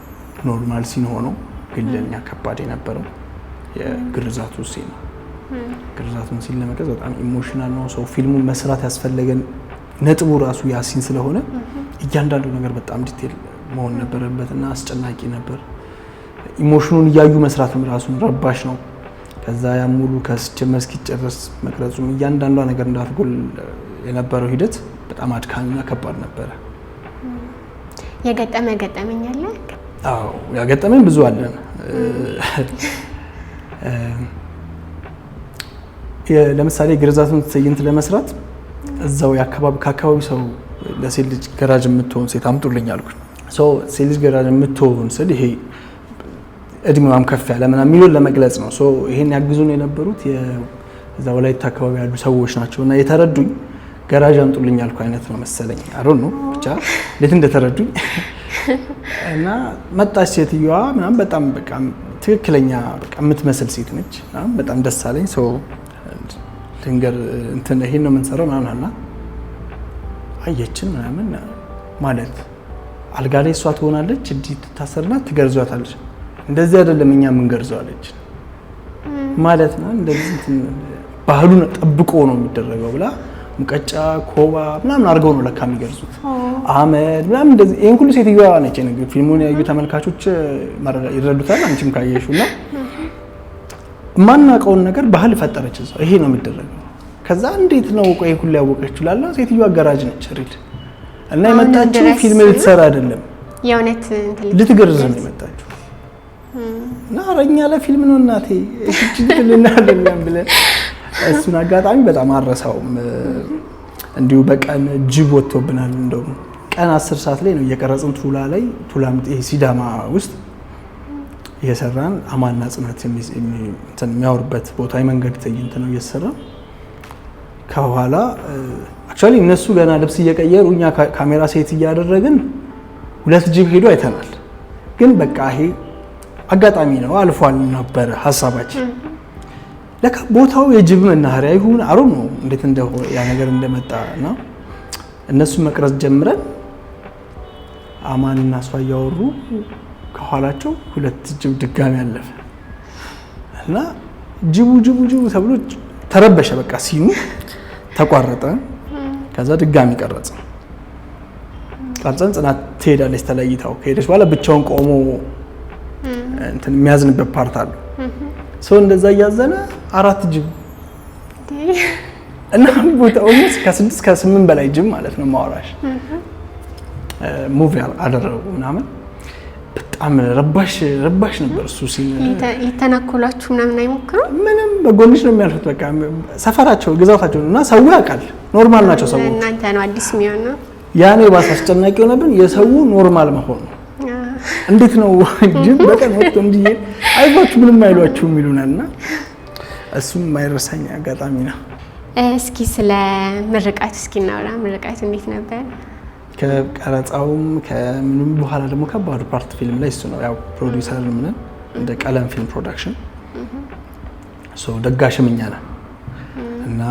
normal scene ሆኖ ግን ለእኛ ከባድ የነበረው የግርዛቱ scene ነው። ግርዛቱን scene ለመቅረጽ በጣም emotional ነው። So ፊልሙን መስራት ያስፈለገን ነጥቡ ራሱ ያ scene ስለሆነ እያንዳንዱ ነገር በጣም detail መሆን ነበረበት እና አስጨናቂ ነበር። Emotion ኑን እያዩ መስራትም ራሱን ረባሽ ነው። ከዛ ያ ሙሉ ከስጀመር እስኪጨረስ መቅረጹም እያንዳንዷ ነገር እንዳትጎል የነበረው ሂደት በጣም አድካሚና ከባድ ነበረ። የገጠመ ገጠመኝ አለ? አዎ፣ ያገጠመኝ ብዙ አለን። ለምሳሌ ግርዛቱን ትዕይንት ለመስራት እዛው ከአካባቢው ሰው ለሴት ልጅ ገራዥ የምትሆን ሴት አምጡልኝ አልኩኝ። ሴት ልጅ ገራዥ የምትሆን ስል ይሄ እድሜዋም ከፍ ያለ ምናምን የሚለውን ለመግለጽ ነው። ይሄን ያግዙን የነበሩት እዛ ወላይታ አካባቢ ያሉ ሰዎች ናቸው እና የተረዱኝ ገራዥ አምጡልኝ ያልኩ አይነት ነው መሰለኝ። I don't know ብቻ እንዴት እንደተረዱኝ። እና መጣች ሴትዮዋ ምናምን፣ በጣም በቃ ትክክለኛ በቃ የምትመስል ሴት ነች ምናምን፣ በጣም ደስ አለኝ። So ልንገር እንትን ይሄን ነው የምንሰራው ምናምን አልና አየችን ምናምን፣ ማለት አልጋ ላይ እሷ ትሆናለች፣ እንዲህ ትታሰርና ትገርዟታለች። እንደዚህ አይደለም እኛ የምንገርዘው አለች። ማለት ነው እንደዚህ እንትን ባህሉን ጠብቆ ነው የሚደረገው ብላ ሙቀጫ፣ ኮባ ምናምን አድርገው ነው ለካ የሚገርዙት፣ አመድ ምናምን እንደዚህ። ይሄን ሁሉ ሴትዮዋ ነች የነገረችን። ፊልሙን ያዩ ተመልካቾች ይረዱታል። አንቺም ካየሽው እና የማናውቀውን ነገር ባህል ፈጠረች እዛው። ይሄ ነው የሚደረገው። ከዛ እንዴት ነው ቆይ ሁሉ ያወቀችው ላለ ሴትዮዋ ገራጅ ነች real እና የመጣችው ፊልም ልትሰራ አይደለም። የእውነት እንትን ልትገርዝ ነው የመጣችው። እና ኧረ እኛ ለፊልም ነው እናቴ ልና አይደለም ብለን እሱን አጋጣሚ በጣም አረሳውም። እንዲሁ በቀን ጅብ ወጥቶብናል። እንደውም ቀን 10 ሰዓት ላይ ነው እየቀረጽን ቱላ ላይ፣ ቱላ ይሄ ሲዳማ ውስጥ እየሰራን፣ አማና ጽናት የሚያወሩበት ቦታ የመንገድ ትዕይንት ነው እየተሰራ። ከኋላ actually እነሱ ገና ልብስ እየቀየሩ እኛ ካሜራ set እያደረግን ሁለት ጅብ ሄዶ አይተናል። ግን በቃ ይሄ አጋጣሚ ነው አልፏል ነበረ ሀሳባችን። ለካ ቦታው የጅብ መናኸሪያ ይሁን I don't know እንዴት እንደ ያ ነገር እንደመጣ እና እነሱን መቅረጽ ጀምረን አማንና እሷ እያወሩ ከኋላቸው ሁለት ጅብ ድጋሚ አለፈ እና ጅቡ ጅቡ ጅቡ ተብሎ ተረበሸ። በቃ scene ኑ ተቋረጠ። ከዛ ድጋሚ ቀረጽ ቀርጸን ጽናት ትሄዳለች። ተለይታው ከሄደች በኋላ ብቻውን ቆሞ እንትን የሚያዝንበት part አለ። ሰው እንደዛ እያዘነ አራት ጅብ እና ቦታው ከስድስት ከስምንት በላይ ጅብ ማለት ነው ማወራሽ move አደረጉ ምናምን፣ በጣም ረባሽ ረባሽ ነበር እሱ scene። ሊተናኮሏችሁ ምናምን አይሞክሩም? ምንም፣ በጎንሽ ነው የሚያልፉት። በቃ ሰፈራቸው ግዛታቸው እና ሰው ያውቃል። Normal ናቸው ሰዎች። እናንተ ነው አዲስ የሚሆነው። ያኔ ባስ አስጨናቂ የሆነብን የሰው normal መሆን ነው። እንዴት ነው ጅብ በቀን ወጥቶ እንዲህ አይዟችሁ ምንም አይሏችሁም ይሉናል እና እሱም የማይረሳኝ አጋጣሚ ነው። እስኪ ስለ ምርቃቱ እስኪ እናውራ። ምርቃቱ እንዴት ነበር? ከቀረጻውም ከምንም በኋላ ደግሞ ከባዱ part ፊልም ላይ እሱ ነው። ያው ፕሮዲውሰር ምንን እንደ ቀለም ፊልም ፕሮዳክሽን ደጋሽም እኛ ነን እና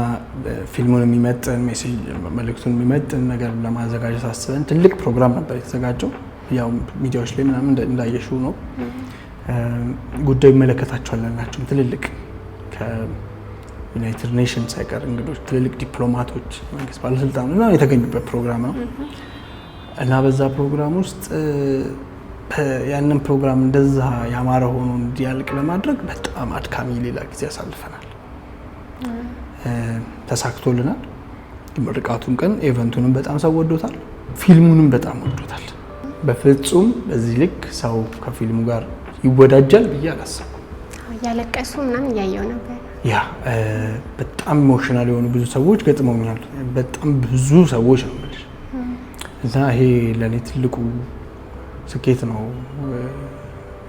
ፊልሙን የሚመጥን message መልእክቱን የሚመጥን ነገር ለማዘጋጀት አስበን ትልቅ ፕሮግራም ነበር የተዘጋጀው። ያው ሚዲያዎች ላይ ምናምን እንዳየሽው ነው። ጉዳዩ ይመለከታቸዋል ያልናቸውም ትልልቅ ከ United Nation ሳይቀር እንግዶች፣ ትልልቅ ዲፕሎማቶች፣ መንግስት ባለስልጣኖች ምናምን የተገኙበት ፕሮግራም ነው እና በዛ ፕሮግራም ውስጥ ያንን ፕሮግራም እንደዛ ያማረ ሆኖ እንዲያልቅ ለማድረግ በጣም አድካሚ ሌላ ጊዜ ያሳልፈናል። ተሳክቶልናል። ምርቃቱን ቀን event ኡንም በጣም ሰው ወዶታል። ፊልሙንም በጣም ወዶታል። በፍጹም በዚህ ልክ ሰው ከፊልሙ ጋር ይወዳጃል ብዬ አላሰብኩም። እያለቀሱ ምናምን እያየው ነበር። Yeah፣ በጣም emotional የሆኑ ብዙ ሰዎች ገጥመውኛል። በጣም ብዙ ሰዎች ነው የምልሽ እና ይሄ ለእኔ ትልቁ ስኬት ነው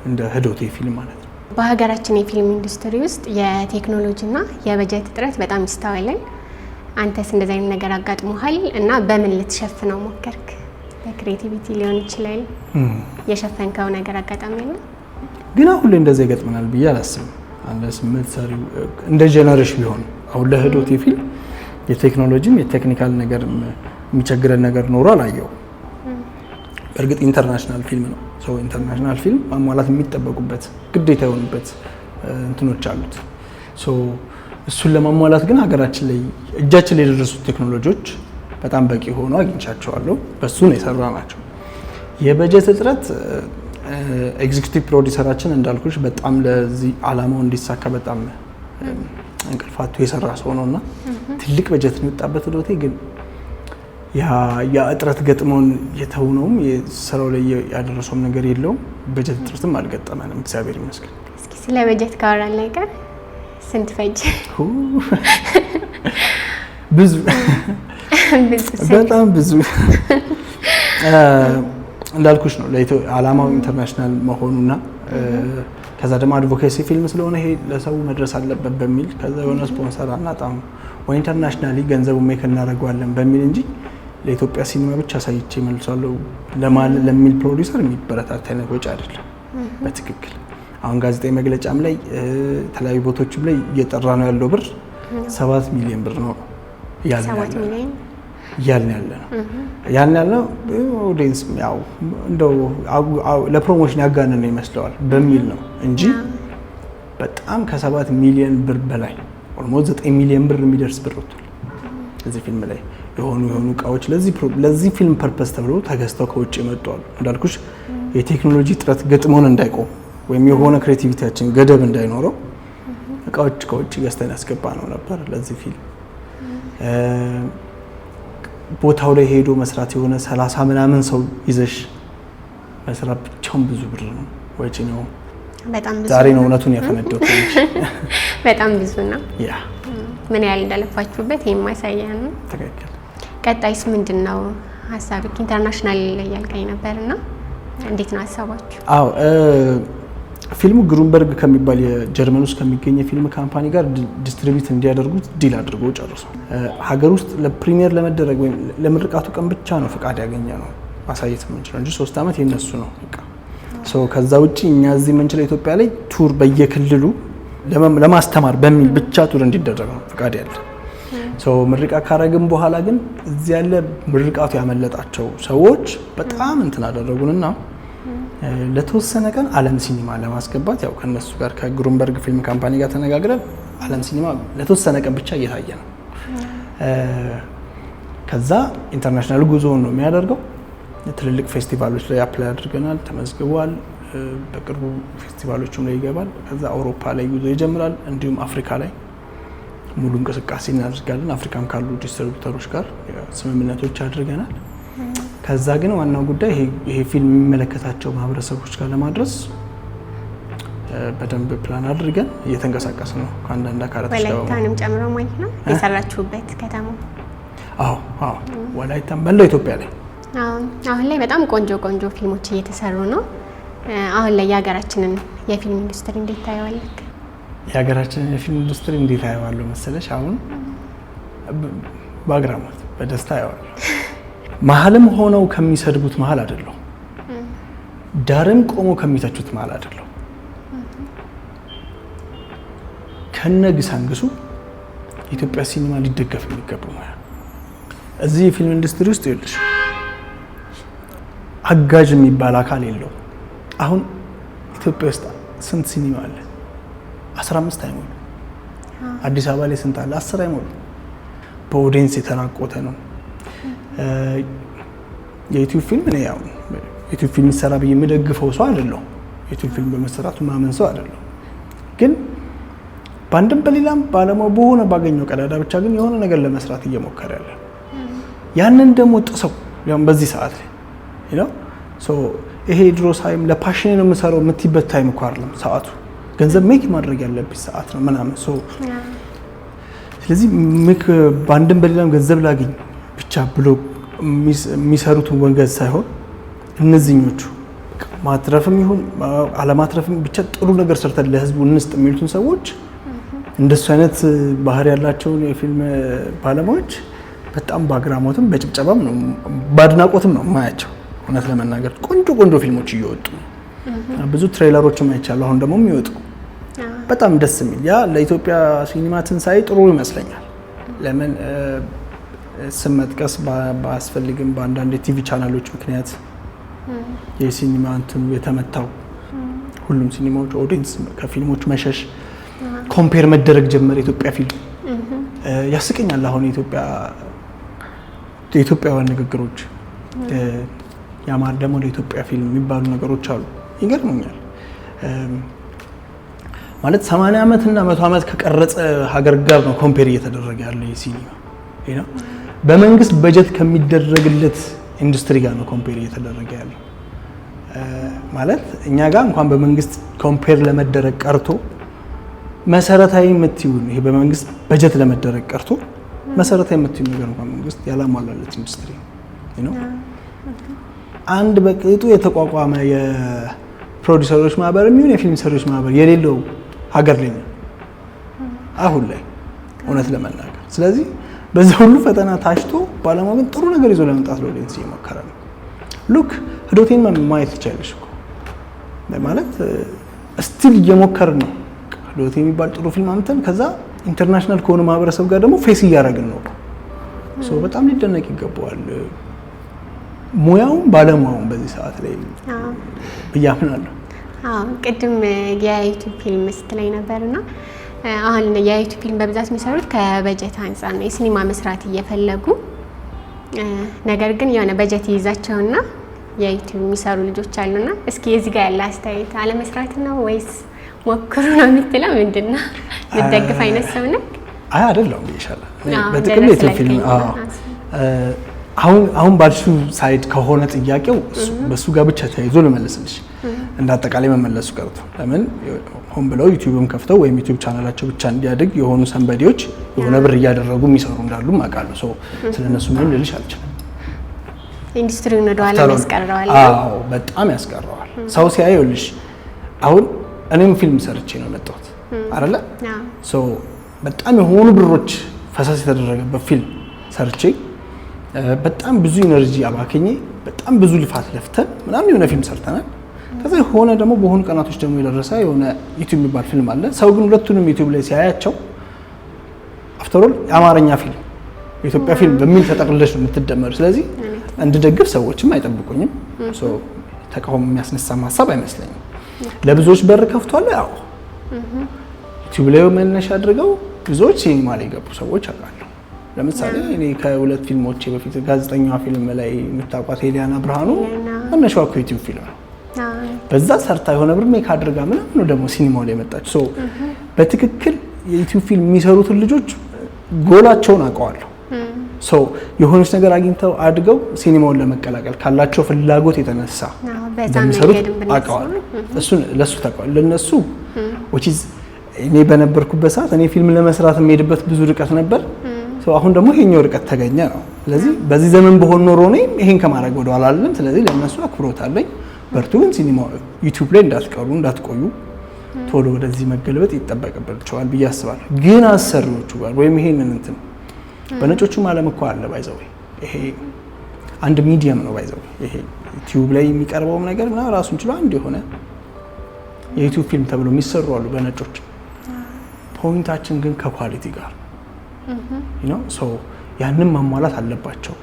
እንደ ህዶቴ ፊልም ማለት ነው። በሀገራችን የፊልም ኢንዱስትሪ ውስጥ የቴክኖሎጂና የበጀት እጥረት በጣም ይስተዋላል። አንተስ እንደዚህ አይነት ነገር አጋጥሞሃል እና በምን ልትሸፍነው ሞከርክ? በ creativity ሊሆን ይችላል። የሸፈንከው ነገር አጋጣሚ አለ? ግን አሁን ላይ እንደዛ ይገጥመናል ብዬ አላስብም። Unless የምትሰሪው እንደ genre ሽ ቢሆን አሁን ለህዶቴ ፊልም የቴክኖሎጂም የ technical ነገር የሚቸግረን ነገር ኖሮ አላየውም። በእርግጥ international ፊልም ነው። So international ፊልም ማሟላት የሚጠበቁበት ግዴታ የሆኑበት እንትኖች አሉት። So እሱን ለማሟላት ግን ሀገራችን ላይ እጃችን ላይ የደረሱት ቴክኖሎጂዎች በጣም በቂ ሆኖ አግኝቻቸዋለሁ። በሱ ነው የሰራናቸው። የበጀት እጥረት executive producer ኣችን እንዳልኩሽ በጣም ለዚህ አላማው እንዲሳካ በጣም እንቅልፍ አጥቶ የሰራ ሰው ነው እና ትልቅ በጀት ነው የወጣበት ዶቴ፣ ግን ያ እጥረት ገጥሞን የተውነውም ስራው ላይ ያደረሰውም ነገር የለውም። በጀት እጥረትም አልገጠመንም፣ እግዚአብሔር ይመስገን። እስኪ ስለ በጀት ካወራን ላይ ቀር ስንት ፈጀ? ብዙ፣ በጣም ብዙ። እንዳልኩሽ ነው አላማው international መሆኑና ከዛ ደግሞ advocacy ፊልም ስለሆነ ይሄ ለሰው መድረስ አለበት በሚል፣ ከዛ የሆነ ስፖንሰር አናጣም ወይ internationally ገንዘቡ make እናደርገዋለን በሚል እንጂ ለኢትዮጵያ ሲኒማ ብቻ አሳይቼ መልሳለሁ ለሚል ፕሮዲውሰር የሚበረታታ አይነት ወጪ አይደለም። በትክክል አሁን ጋዜጣዊ መግለጫም ላይ የተለያዩ ቦታዎችም ላይ እየጠራ ነው ያለው ብር 7 ሚሊዮን ብር ነው እያልን ያለ ነው። ያን ያልነው audience ያው እንደው ለ promotion ያጋነነ ይመስለዋል በሚል ነው እንጂ በጣም ከ7 ሚሊዮን ብር በላይ፣ almost 9 ሚሊዮን ብር የሚደርስ ብር ወጥቷል። እዚህ ፊልም ላይ የሆኑ የሆኑ እቃዎች ለዚህ ፊልም purpose ተብሎ ተገዝተው ከውጭ የመጡ አሉ። እንዳልኩሽ የቴክኖሎጂ እጥረት ገጥሞን እንዳይቆም ወይም የሆነ creativity ያችን ገደብ እንዳይኖረው እቃዎች ከውጭ ገዝተን ያስገባነው ነበር ለዚህ ፊልም። ቦታው ላይ ሄዶ መስራት፣ የሆነ 30 ምናምን ሰው ይዘሽ መስራት ብቻውን ብዙ ብር ነው፣ ወጪ ነው። በጣም ብዙ። ዛሬ ነው እውነቱን ያፈነደው። በጣም ብዙ ነው። ያ። ምን ያህል እንዳለፋችሁበት ይህ ማሳያ ነው። ትክክል። ቀጣይስ ምንድን ነው ሀሳብ? International እያልከኝ ነበር እና እንዴት ነው ሀሳባችሁ? አዎ፣ ፊልሙ ግሩንበርግ ከሚባል የጀርመን ውስጥ ከሚገኝ የፊልም company ጋር distribute እንዲያደርጉት deal አድርጎ ጨርሷል። ሀገር ውስጥ ለ premiere ለመደረግ ወይም ለምርቃቱ ቀን ብቻ ነው ፈቃድ ያገኘነው ማሳየት የምንችለው እንጂ 3 ዓመት የነሱ ነው በቃ። So ከዛ ውጭ እኛ እዚህ የምንችለው ኢትዮጵያ ላይ tour በየክልሉ ለማስተማር በሚል ብቻ tour እንዲደረግ ነው ፈቃድ ያለ። So ምርቃት ካረግን በኋላ ግን እዚህ ያለ ምርቃቱ ያመለጣቸው ሰዎች በጣም እንትን አደረጉንና ለተወሰነ ቀን ዓለም ሲኒማ ለማስገባት ያው ከነሱ ጋር ከግሩንበርግ ፊልም company ጋር ተነጋግረን ዓለም ሲኒማ ለተወሰነ ቀን ብቻ እየታየ ነው። ከዛ international ጉዞውን ነው የሚያደርገው። ትልልቅ ፌስቲቫሎች ላይ apply አድርገናል፣ ተመዝግቧል። በቅርቡ ፌስቲቫሎቹም ላይ ይገባል። ከዛ አውሮፓ ላይ ጉዞ ይጀምራል። እንዲሁም አፍሪካ ላይ ሙሉ እንቅስቃሴ እናደርጋለን። አፍሪካም ካሉ distributor ኦች ጋር ስምምነቶች አድርገናል። ከዛ ግን ዋናው ጉዳይ ይሄ ፊልም የሚመለከታቸው ማህበረሰቦች ጋር ለማድረስ በደንብ ፕላን አድርገን እየተንቀሳቀስን ነው ከአንዳንድ አካላቶች ጋር በመሆን። ወላይታንም ጨምሮ ማለት ነው የሰራችሁበት ከተማ? አዎ፣ ወላይታም መላው ኢትዮጵያ ላይ። አዎ፣ አሁን ላይ በጣም ቆንጆ ቆንጆ ፊልሞች እየተሰሩ ነው። አሁን ላይ የሀገራችንን የፊልም ኢንዱስትሪ እንዴት ታየዋለህ? የሀገራችንን የፊልም ኢንዱስትሪ እንዴት አየዋለሁ መሰለሽ? አሁን በአግራሞት በደስታ አየዋለሁ። መሀልም ሆነው ከሚሰድቡት መሀል አይደለሁም። ዳርም ቆመው ከሚተቹት መሀል አይደለሁም። ከነ ግሳንግሱ የኢትዮጵያ ሲኒማ ሊደገፍ የሚገባው ሙያ ነው። እዚህ የፊልም ኢንዱስትሪ ውስጥ ይኸውልሽ አጋዥ የሚባል አካል የለውም። አሁን ኢትዮጵያ ውስጥ ስንት ሲኒማ አለ? 15 አይሞሉ። አዲስ አበባ ላይ ስንት አለ? 10 አይሞሉ። በ audience የተራቆተ ነው። የዩቲዩብ ፊልም፣ እኔ ያው ዩቲዩብ ፊልም ይሰራ ብዬ የምደግፈው ሰው አይደለሁም። ዩቲዩብ ፊልም በመሰራቱ ማመን ሰው አይደለሁም። ግን በአንድም በሌላም ባለሙያው በሆነ ባገኘው ቀዳዳ ብቻ ግን የሆነ ነገር ለመስራት እየሞከረ ያለ፣ ያንን ደግሞ ጥሰው ያውም በዚህ ሰዓት ላይ ነው። ይሄ ድሮ time ለ passion ነው የምሰራው የምትይበት time እኮ አይደለም ሰዓቱ። ገንዘብ make ማድረግ ያለብሽ ሰዓት ነው ምናምን። ስለዚህ make በአንድም በሌላም ገንዘብ ላግኝ ብቻ ብሎ የሚሰሩትን ወንገድ ሳይሆን እነዚህኞቹ ማትረፍም ይሁን አለማትረፍም ብቻ ጥሩ ነገር ሰርተን ለህዝቡ እንስጥ የሚሉትን ሰዎች፣ እንደሱ አይነት ባህሪ ያላቸውን የፊልም ባለሙያዎች በጣም በአግራሞትም በጭብጨባም ነው በአድናቆትም ነው የማያቸው። እውነት ለመናገር ቆንጆ ቆንጆ ፊልሞች እየወጡ ነው። ብዙ trailer ኦችም አይቻለሁ። አሁን ደግሞ የሚወጡ በጣም ደስ የሚል፣ ያ ለኢትዮጵያ ሲኒማ ትንሳኤ ጥሩ ይመስለኛል። ለምን ስም መጥቀስ ባያስፈልግም በአንዳንድ የ TV channel ኦች ምክንያት የሲኒማ እንትኑ የተመታው ሁሉም ሲኒማዎች audience ከፊልሞች መሸሽ፣ Compare መደረግ ጀመረ የኢትዮጵያ ፊልም። ያስቀኛል። አሁን የኢትዮጵያውያን ንግግሮች ያማር ደግሞ ለኢትዮጵያ ፊልም የሚባሉ ነገሮች አሉ። ይገርሙኛል። ማለት 80 ዓመት እና 100 ዓመት ከቀረጸ ሀገር ጋር ነው compare እየተደረገ ያለ የሲኒማ። በመንግስት በጀት ከሚደረግለት ኢንዱስትሪ ጋር ነው compare እየተደረገ ያለው። ማለት እኛ ጋር እንኳን በመንግስት compare ለመደረግ ቀርቶ መሰረታዊ የምትይውን፣ ይሄ በመንግስት በጀት ለመደረግ ቀርቶ መሰረታዊ የምትይውን ነገር እንኳን መንግስት ያላሟላለት ኢንዱስትሪ ነው። አንድ በቅጡ የተቋቋመ የፕሮዲውሰሮች ማህበር የሚሆን የፊልም ሰሪዎች ማህበር የሌለው ሀገር ላይ ነው አሁን ላይ እውነት ለመናገር። ስለዚህ በዛ ሁሉ ፈተና ታሽቶ ባለሙያ ግን ጥሩ ነገር ይዞ ለመምጣት ለ audience እየሞከረ ነው። Look፣ ህዶቴን ማየት ትችያለሽ እኮ። ማለት still እየሞከርን ነው። ህዶቴ የሚባል ጥሩ ፊልም አምጥተን ከዛ international ከሆነ ማህበረሰብ ጋር ደግሞ face እያደረግን ነው። በጣም ሊደነቅ ይገባዋል ሙያውም ባለሙያውም በዚህ ሰዓት ላይ ብዬ አምናለሁ። አዎ፣ ቅድም የ YouTube ፊልም ስትለኝ ነበርና አሁን የ YouTube ፊልም በብዛት የሚሰሩት ከበጀት አንጻር ነው። የሲኒማ መስራት እየፈለጉ ነገር ግን የሆነ በጀት ይይዛቸውና የ YouTube የሚሰሩ ልጆች አሉና እስኪ እዚህ ጋር ያለ አስተያየት አለመስራት ነው ወይስ ሞክሩ ነው የምትለው? ምንድን ነው የምትደግፍ አይነት ሰው ነህ? አይ አይደለሁም ብዬሻለሁ። በጥቅሉ የ YouTube ፊልም አሁን ባልሽው side ከሆነ ጥያቄው በሱ ጋር ብቻ ተያይዞ ልመልስልሽ። እንደ አጠቃላይ መመለሱ ቀርቶ ለምን ሆን ብለው YouTube ም ከፍተው ወይም YouTube ቻናላቸው ብቻ እንዲያድግ የሆኑ somebody ዎች የሆነ ብር እያደረጉ የሚሰሩ እንዳሉ አውቃለሁ። So ስለ እነሱ ምንም ልልሽ አልችልም። ኢንዱስትሪውን ወደኋላ ያስቀረዋል። አዎ፣ በጣም ያስቀረዋል። ሰው ሲያየውልሽ አሁን እኔም ፊልም ሰርቼ ነው የመጣሁት አይደለ? So በጣም የሆኑ ብሮች ፈሰስ የተደረገበት ፊልም ሰርቼ፣ በጣም ብዙ energy አባክኜ፣ በጣም ብዙ ልፋት ለፍተን ምናምን የሆነ ፊልም ሰርተናል። ከዛ የሆነ ደግሞ በሆኑ ቀናቶች ደግሞ የደረሰ የሆነ YouTube የሚባል ፊልም አለ። ሰው ግን ሁለቱንም YouTube ላይ ሲያያቸው after all የአማርኛ ፊልም፣ የኢትዮጵያ ፊልም በሚል ተጠቅልለሽ ነው የምትደመሩ። ስለዚህ እንድደግፍ ሰዎችም አይጠብቁኝም። ተቃውሞ የሚያስነሳ ሀሳብ አይመስለኝም። ለብዙዎች በር ከፍቷል። ያው YouTube ላይ መነሻ አድርገው ብዙዎች ሲኒማ ላይ የገቡ ሰዎች አውቃለሁ። ለምሳሌ እኔ ከሁለት ፊልሞቼ በፊት ጋዜጠኛዋ ፊልም ላይ የምታውቋት ኤሊያና ብርሃኑ መነሻዋ እኮ YouTube ፊልም ነው። በዛ ሰርታ የሆነ ብር make አድርጋ ምናምን ነው ደግሞ ሲኒማው ላይ የመጣችው። So በትክክል የ YouTube ፊልም የሚሰሩትን ልጆች ጎላቸውን አውቀዋለሁ። So የሆነች ነገር አግኝተው አድገው ሲኒማውን ለመቀላቀል ካላቸው ፍላጎት የተነሳ እንደሚሰሩት አውቀዋለሁ። እሱን ለሱ ታውቀዋለህ። ለነሱ which is እኔ በነበርኩበት ሰዓት እኔ ፊልም ለመስራት የምሄድበት ብዙ ርቀት ነበር። አሁን ደግሞ ይሄኛው ርቀት ተገኘ ነው። ስለዚህ በዚህ ዘመን በሆን ኖሮ እኔ ይሄን ከማድረግ ወደ ኋላ አልልም። ስለዚህ ለእነሱ አክብሮት አለኝ። በርቱ፣ ግን ሲኒማ YouTube ላይ እንዳትቀሩ፣ እንዳትቆዩ፣ ቶሎ ወደዚህ መገልበጥ ይጠበቅባቸዋል ብዬ አስባለሁ። ግን አሰሪዎቹ ጋር ወይም ይሄንን እንትን በነጮቹም ዓለም እኮ አለ by the way፣ ይሄ አንድ medium ነው by the way። ይሄ YouTube ላይ የሚቀርበውም ነገር ምናምን ራሱን ችሎ አንድ የሆነ የ YouTube ፊልም ተብሎ የሚሰሩ አሉ በነጮች። Point ኣችን ግን ከ quality ጋር ነው። So ያንን ማሟላት አለባቸው።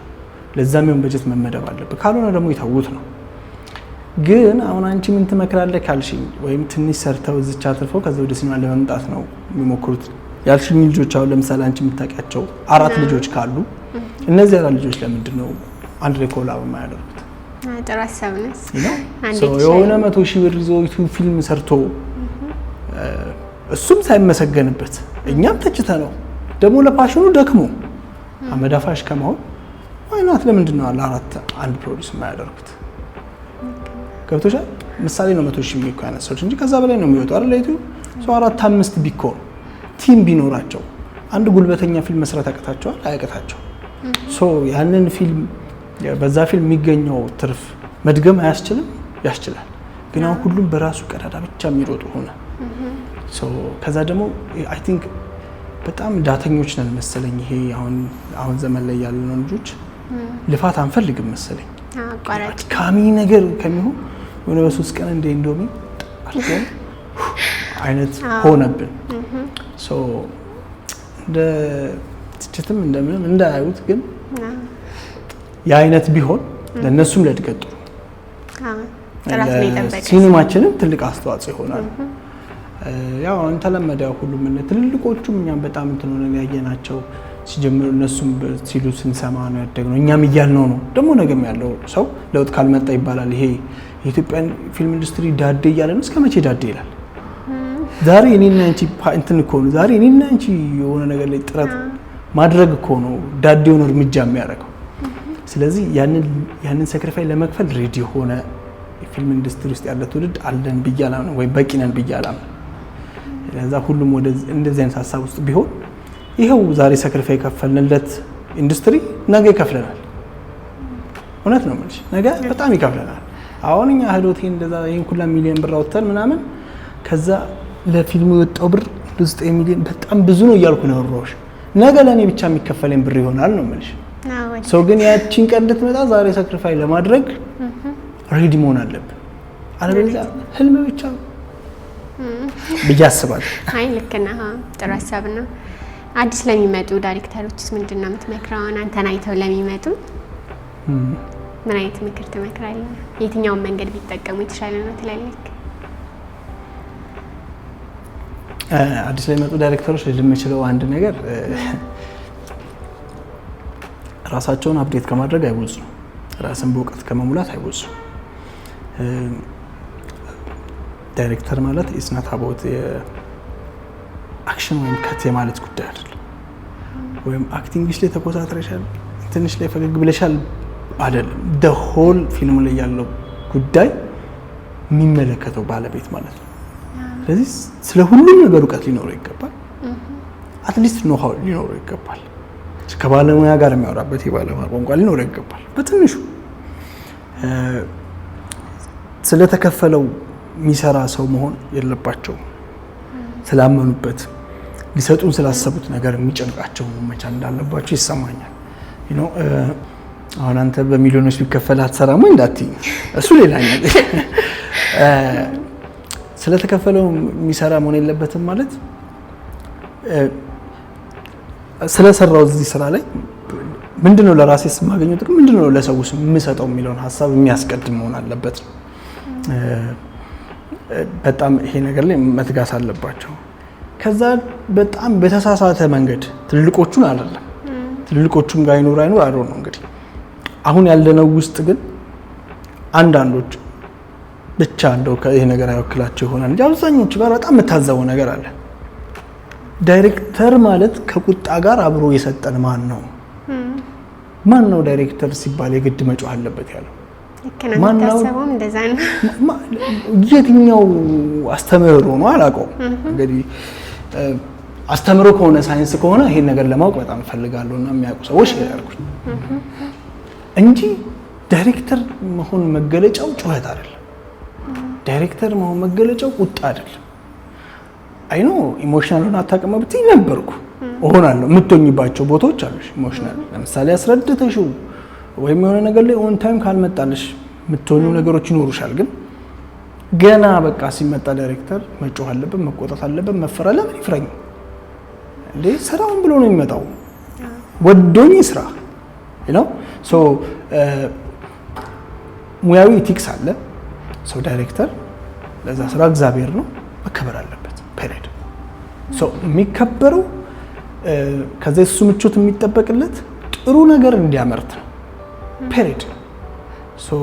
ለዛ የሚሆን በጀት መመደብ አለበት። ካልሆነ ደግሞ የተዉት ነው። ግን አሁን አንቺ ምን ትመክራለህ ካልሽኝ፣ ወይም ትንሽ ሰርተው እዚች አትርፈው ከዛ ወደ ሲኒማ ለመምጣት ነው የሚሞክሩት ያልሽኝ ልጆች፣ አሁን ለምሳሌ አንቺ የምታውቂያቸው አራት ልጆች ካሉ እነዚህ አራት ልጆች ለምንድን ነው አንድ ላይ collab የማያደርጉት? ጥሩ ሀሳብ ነው። የሆነ 100,000 ብር ይዞ YouTube ፊልም ሰርቶ እሱም ሳይመሰገንበት እኛም ተችተ ነው ደግሞ ለ passion ኑ ደክሞ አመዳፋሽ ከመሆን why not? ለምንድን ነው ለአራት አንድ produce የማያደርጉት? ገብቶሻል? ምሳሌ ነው 100,000 ብዬ እኮ ያነሳሁት እንጂ ከዛ በላይ ነው የሚወጡ አይደል? YouTube ሰው አራት አምስት ቢኮን team ቢኖራቸው አንድ ጉልበተኛ ፊልም መስራት ያቅታቸዋል? አያቅታቸው። So ያንን ፊልም በዛ ፊልም የሚገኘው ትርፍ መድገም አያስችልም? ያስችላል። ግን አሁን ሁሉም በራሱ ቀዳዳ ብቻ የሚሮጡ ሆነ። ከዛ ደግሞ I think በጣም ዳተኞች ነን መሰለኝ። ይሄ አሁን አሁን ዘመን ላይ ያለነው ልጆች ልፋት አንፈልግም መሰለኝ። አድካሚ ነገር ከሚሆን የሆነ በ3 ቀን እንደ ኢንዶሚ አድርገን አይነት ሆነብን። እንደ ትችትም እንደምንም እንዳያዩት ግን የአይነት ቢሆን ለእነሱም ለእድገት ጥሩ፣ ሲኒማችንም ትልቅ አስተዋጽኦ ይሆናል። ያው ተለመደ ሁሉም ትልልቆቹም እኛም በጣም እንትን ሆነን ያየናቸው ሲጀምሩ እነሱም ሲሉ ስንሰማ ነው ያደግነው። እኛም እያልነው ነው ደግሞ ነገም ያለው ሰው ለውጥ ካልመጣ ይባላል። ይሄ የኢትዮጵያን ፊልም ኢንዱስትሪ ዳዴ እያለ ነው። እስከ መቼ ዳዴ ይላል? ዛሬ እኔና አንቺ እንትን እኮ ነው። ዛሬ እኔና አንቺ የሆነ ነገር ላይ ጥረት ማድረግ እኮ ነው ዳዴውን እርምጃ የሚያደርገው። ስለዚህ ያንን sacrifice ለመክፈል ready የሆነ የፊልም ኢንዱስትሪ ውስጥ ያለ ትውልድ አለን ብዬ አላምንም፣ ወይ በቂ ነን ብዬ አላምንም። ለዛ ሁሉም ወደ እንደዚህ አይነት ሀሳብ ውስጥ ቢሆን ይኸው ዛሬ sacrifice የከፈልንለት ኢንዱስትሪ ነገ ይከፍለናል። እውነት ነው የምልሽ፣ ነገ በጣም ይከፍለናል። አሁን እኛ ህዶቴ እንደዛ ይሄን ሁላ ሚሊዮን ብር አውጥተን ምናምን ከዛ ለፊልሙ የወጣው ብር 9 ሚሊዮን በጣም ብዙ ነው እያልኩ ነው ያወራሁሽ። ነገ ለእኔ ብቻ የሚከፈለኝ ብር ይሆናል ነው የምልሽ። ሰው ግን ያቺን ቀን እንድትመጣ ዛሬ sacrifice ለማድረግ ready መሆን አለብን። አለበለዚያ ህልም ብቻ ብዬ አስባለሁ። አይ ልክ ነህ። ጥሩ ሀሳብ ነው። አዲስ ለሚመጡ ዳይሬክተሮችስ ምንድን ነው የምትመክረው? አንተን አይተው ለሚመጡ ምን አይነት ምክር ትመክራለህ? የትኛውን መንገድ ቢጠቀሙ የተሻለ ነው ትላለህ? አዲስ ለሚመጡ ዳይሬክተሮች ልል የምችለው አንድ ነገር ራሳቸውን update ከማድረግ አይቦዝኑ፣ ራስን በእውቀት ከመሙላት አይቦዝኑ። ዳይሬክተር ማለት it's not about action ወይም cut የማለት ጉዳይ አይደለም። ወይም acting ሽ ላይ ተኮሳትረሻል፣ ትንሽ ላይ ፈገግ ብለሻል አይደለም። The whole ፊልሙ ላይ ያለው ጉዳይ የሚመለከተው ባለቤት ማለት ነው። ስለዚህ ስለ ሁሉም ነገር እውቀት ሊኖረው ይገባል። At least know-how ሊኖረው ይገባል። ከባለሙያ ጋር የሚያወራበት የባለሙያ ቋንቋ ሊኖረው ይገባል። በትንሹ ስለተከፈለው የሚሰራ ሰው መሆን የለባቸውም። ስላመኑበት ሊሰጡን ስላሰቡት ነገር የሚጨንቃቸው መቻል እንዳለባቸው ይሰማኛል። አሁን አንተ በሚሊዮኖች ቢከፈል አትሰራም ወይ እንዳትይኝ፣ እሱ ሌላኛው። ስለተከፈለው የሚሰራ መሆን የለበትም ማለት ስለሰራው እዚህ ስራ ላይ ምንድነው ለራሴ የማገኘው ጥቅም፣ ምንድነው ለሰው የምሰጠው የሚለውን ሀሳብ የሚያስቀድም መሆን አለበት። በጣም ይሄ ነገር ላይ መትጋት አለባቸው። ከዛ በጣም በተሳሳተ መንገድ ትልልቆቹን አይደለም፣ ትልልቆቹም ጋር ይኑር አይኑር አይሮ ነው እንግዲህ አሁን ያለነው ውስጥ ግን አንዳንዶች ብቻ እንደው ይሄ ነገር አይወክላቸው ይሆናል እንጂ አብዛኞቹ ጋር በጣም የምታዘበው ነገር አለ። ዳይሬክተር ማለት ከቁጣ ጋር አብሮ የሰጠን ማን ነው? ማን ነው ዳይሬክተር ሲባል የግድ መጮህ አለበት ያለው? ልክ ነው። የሚታሰበውም እንደዛ ነው። የትኛው አስተምህሮ ነው አላውቀውም። እንግዲህ አስተምህሮ ከሆነ ሳይንስ ከሆነ ይሄን ነገር ለማወቅ በጣም እፈልጋለሁ እና የሚያውቁ ሰዎች ያልኩኝ እንጂ ዳይሬክተር መሆን መገለጫው ጩኸት አይደለም። ዳይሬክተር መሆን መገለጫው ቁጣ አይደለም። I know emotional ሆነ አታውቅም ብትይ ነበርኩ እሆናለሁ። የምትሆኝባቸው ቦታዎች አሉሽ emotional። ለምሳሌ አስረድተሽው ወይም የሆነ ነገር ላይ on time ካልመጣልሽ የምትሆኙ ነገሮች ይኖሩሻል። ግን ገና በቃ ሲመጣ ዳይሬክተር መጮህ አለብን፣ መቆጣት አለብን፣ መፈራ ለምን ይፍራኝ እንዴ? ስራውን ብሎ ነው የሚመጣው። ወዶኝ ስራ ነው። So ሙያዊ ethics አለ። ሰው ዳይሬክተር ለዛ ስራ እግዚአብሔር ነው፣ መከበር አለበት። Period። So የሚከበረው ከዛ እሱ ምቾት የሚጠበቅለት ጥሩ ነገር እንዲያመርት ነው። Period። So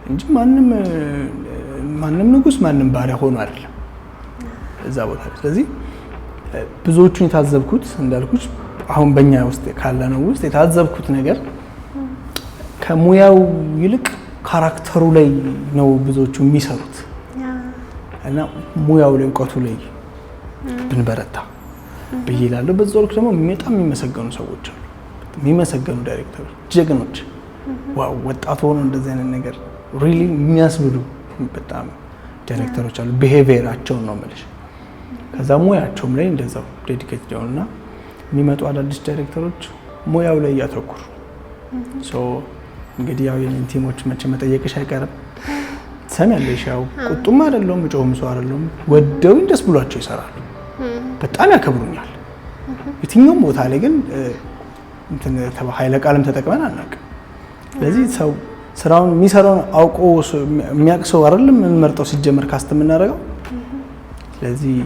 እንጂ ማንም ማንም ንጉስ ማንም ባሪያ ሆኖ አይደለም እዛ ቦታ ላይ። ስለዚህ ብዙዎቹን የታዘብኩት እንዳልኩሽ አሁን በእኛ ውስጥ ካለነው ውስጥ የታዘብኩት ነገር ከሙያው ይልቅ character ኡ ላይ ነው ብዙዎቹ የሚሰሩት እና ሙያው ላይ እውቀቱ ላይ ብንበረታ ብዬ እላለሁ። በዛው ልክ ደግሞ በጣም የሚመሰገኑ ሰዎች አሉ። የሚመሰገኑ ዳይሬክተሮች፣ ጀግኖች፣ wow ወጣት ሆኖ እንደዚህ አይነት ነገር really የሚያስብሉ በጣም ዳይሬክተሮች አሉ። Behavior ኣቸውን ነው የምልሽ። ከዛ ሙያቸውም ላይ እንደዛው dedicated የሆኑና የሚመጡ አዳዲስ ዳይሬክተሮች ሙያው ላይ እያተኩሩ። እንግዲህ ያው የኔን team ኦች መቼ መጠየቅሽ አይቀርም። ትሰሚያለሽ። ያው ቁጡም አይደለሁም እጮህም ሰው አይደለሁም። ወደውኝ ደስ ብሏቸው ይሰራሉ። በጣም ያከብሩኛል። የትኛውም ቦታ ላይ ግን እንትን ኃይለ ቃልም ተጠቅመን አናውቅም። ስለዚህ ሰው ስራውን የሚሰራውን አውቆ የሚያውቅ ሰው አይደለም የምንመርጠው ሲጀመር cast የምናደርገው። ስለዚህ ስለዚህ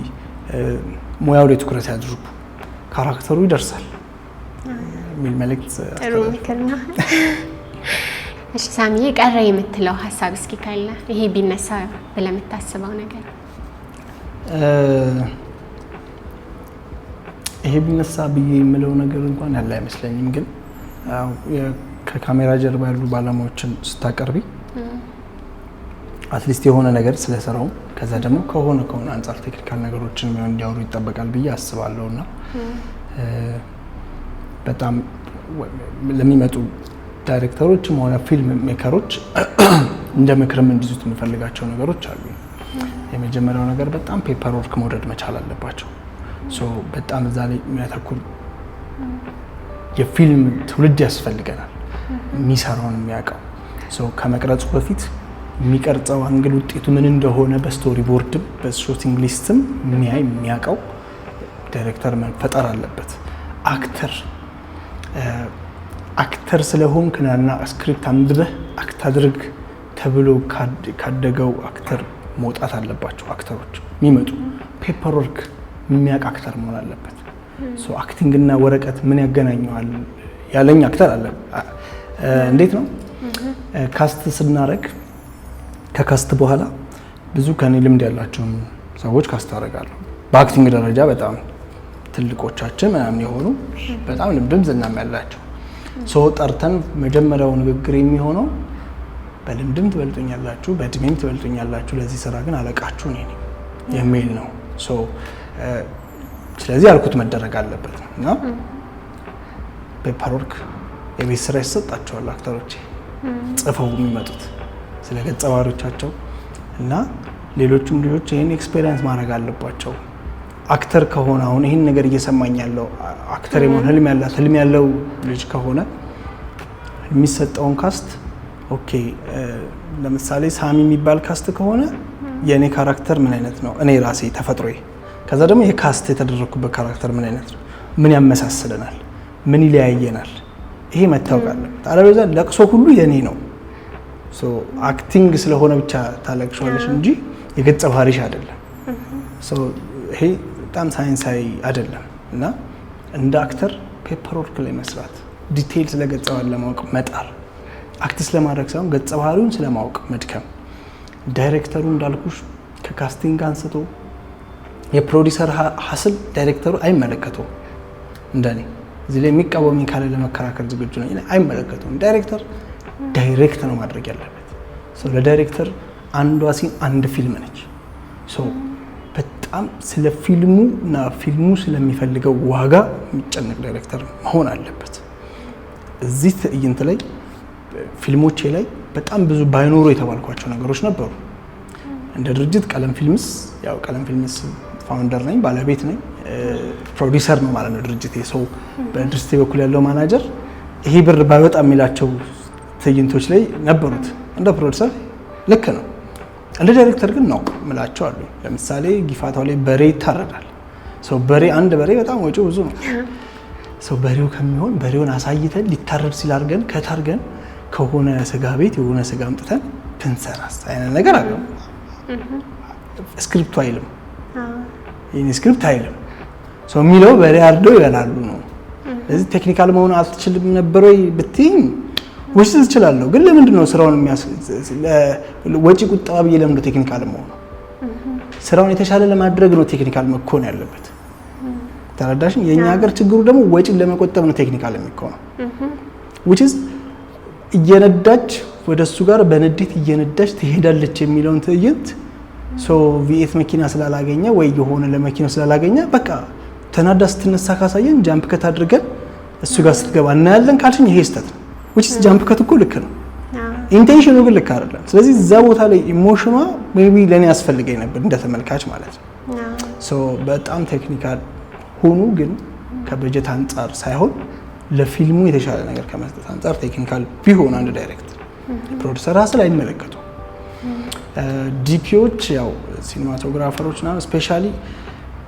ሙያው ላይ ትኩረት ያድርጉ፣ character ኡ ይደርሳል የሚል መልእክት። ጥሩ ምክር ነው። እሺ ሳሚዬ፣ ቀረ የምትለው ሀሳብ እስኪ ካለ፣ ይሄ ቢነሳ ብለህ የምታስበው ነገር? ይሄ ቢነሳ ብዬ የምለው ነገር እንኳን ያለ አይመስለኝም። ግን ከካሜራ ጀርባ ያሉ ባለሙያዎችን ስታቀርቢ at least የሆነ ነገር ስለስራው፣ ከዛ ደግሞ ከሆነ አንጻር technical ነገሮችን ቢሆን እንዲያወሩ ይጠበቃል ብዬ አስባለሁ። እና በጣም ለሚመጡ ዳይሬክተሮችም ሆነ film maker ኦች እንደ ምክርም እንዲይዙት የምፈልጋቸው ነገሮች አሉ። የመጀመሪያው ነገር በጣም paper work መውደድ መቻል አለባቸው። So በጣም እዛ ላይ የሚያተኩር የፊልም ትውልድ ያስፈልገናል። የሚሰራውን የሚያውቀው፣ so ከመቅረጹ በፊት የሚቀርጸው angle ውጤቱ ምን እንደሆነ በ storyboard ም በ shooting list ም የሚያይ፣ የሚያውቀው ዳይሬክተር መፈጠር አለበት። Actor ስለሆንክ ና script አንብበህ act አድርግ ተብሎ ካደገው actor መውጣት አለባቸው። Actor ኦች የሚመጡ paper work የሚያውቅ actor መሆን አለበት። Acting እና ወረቀት ምን ያገናኘዋል ያለኝ actor አለ። እንዴት ነው፣ cast ስናረግ ከ cast በኋላ ብዙ ከኔ ልምድ ያላቸውን ሰዎች cast አደርጋለሁ። በ acting ደረጃ በጣም ትልቆቻችን ምናምን የሆኑ፣ በጣም ልምድም ዝናም ያላቸው ሰው ጠርተን መጀመሪያው ንግግር የሚሆነው በልምድም ትበልጡኛላችሁ፣ በእድሜም ትበልጡኛላችሁ፣ ለዚህ ስራ ግን አለቃችሁ እኔ ነኝ የሚል ነው። ስለዚህ ያልኩት መደረግ አለበት ነው። እና paper work የቤት ስራ ይሰጣቸዋል actor ኦች ጽፈው የሚመጡት ስለ ገጸ ባህሪዎቻቸው። እና ሌሎቹም ልጆች ይህን experience ማድረግ አለባቸው። Actor ከሆነ፣ አሁን ይህን ነገር እየሰማኝ ያለው actor የመሆን ህልም ያለው ልጅ ከሆነ የሚሰጠውን cast፣ okay፣ ለምሳሌ ሳሚ የሚባል cast ከሆነ የእኔ character ምን አይነት ነው፣ እኔ ራሴ ተፈጥሮዬ፣ ከዛ ደግሞ የ cast የተደረግኩበት character ምን አይነት ነው፣ ምን ያመሳስለናል፣ ምን ይለያየናል፣ ይሄ መታወቅ አለበት። አለበለዚያ ለቅሶ ሁሉ የእኔ ነው። Acting ስለሆነ ብቻ ታለቅሸዋለሽ እንጂ የገጸ ባህሪሽ አይደለም። ይሄ በጣም ሳይንሳዊ አይደለም። እና እንደ actor paper work ላይ መስራት፣ detail ስለ ገጸ ባህሪ ለማወቅ መጣር፣ act ስለማድረግ ሳይሆን ገጸ ባህሪውን ስለማወቅ መድከም። ዳይሬክተሩ እንዳልኩሽ ከ casting አንስቶ የ producer hustle ዳይሬክተሩ አይመለከተውም። እንደኔ እዚህ ላይ የሚቃወመኝ ካለ ለመከራከር ዝግጁ ነኝ። አይመለከተውም። ዳይሬክተር direct ነው ማድረግ ያለበት። ለዳይሬክተር አንዷ scene አንድ ፊልም ነች። በጣም ስለ ፊልሙ እና ፊልሙ ስለሚፈልገው ዋጋ የሚጨነቅ ዳይሬክተር መሆን አለበት። እዚህ ትዕይንት ላይ፣ ፊልሞቼ ላይ በጣም ብዙ ባይኖሩ የተባልኳቸው ነገሮች ነበሩ። እንደ ድርጅት ቀለም ፊልምስ፣ ያው ቀለም ፊልምስ founder ነኝ፣ ባለቤት ነኝ፣ ፕሮዲሰር ነው ማለት ነው ድርጅቴ። ሰው በድርጅቴ በኩል ያለው ማናጀር ይሄ ብር ባይወጣ የሚላቸው ትዕይንቶች ላይ ነበሩት። እንደ ፕሮዲሰር ልክ ነው። እንደ ዳይሬክተር ግን ነው ምላቸው አሉ። ለምሳሌ ጊፋታው ላይ በሬ ይታረዳል። So በሬ፣ አንድ በሬ በጣም ወጪው ብዙ ነው። So በሬው ከሚሆን በሬውን አሳይተን ሊታረድ ሲል አድርገን cut አርገን ከሆነ ስጋ ቤት የሆነ ስጋ አምጥተን ብንሰራስ አይነት ነገር አለ። Script ኡ አይልም፣ ይህን script አይልም። So የሚለው በሬ አርደው ይበላሉ ነው። ስለዚህ technical መሆን አትችልም ነበር ወይ ብትይኝ ውስጥ እችላለሁ፣ ግን ለምንድን ነው ስራውን ወጪ ቁጠባ ብዬ ለምንድን ነው technical መሆኑ? ስራውን የተሻለ ለማድረግ ነው technical መኮን ያለበት። ተረዳሽኝ? የእኛ ሀገር ችግሩ ደግሞ ወጪን ለመቆጠብ ነው technical የሚኮነው፣ which is እየነዳች ወደ እሱ ጋር በንዴት እየነዳች ትሄዳለች የሚለውን ትዕይንት፣ so V8 መኪና ስላላገኘ ወይ የሆነ ለመኪናው ስላላገኘ በቃ ተናዳ ስትነሳ ካሳየን jump cut አድርገን እሱ ጋር ስትገባ እናያለን ካልሽኝ ይሄ ስህተት ነው። Which is jump cut እኮ ልክ ነው፣ intention ኑ ግን ልክ አይደለም። ስለዚህ እዛ ቦታ ላይ emotion ኗ maybe ለእኔ ያስፈልገኝ ነበር እንደ ተመልካች ማለት ነው። So በጣም technical ሆኑ ግን ከበጀት አንጻር ሳይሆን ለፊልሙ የተሻለ ነገር ከመስጠት አንጻር technical ቢሆን አንድ ዳይሬክተር፣ producer hustle አይመለከቱ። DP ዎች፣ ያው cinematographer ኦች ና specially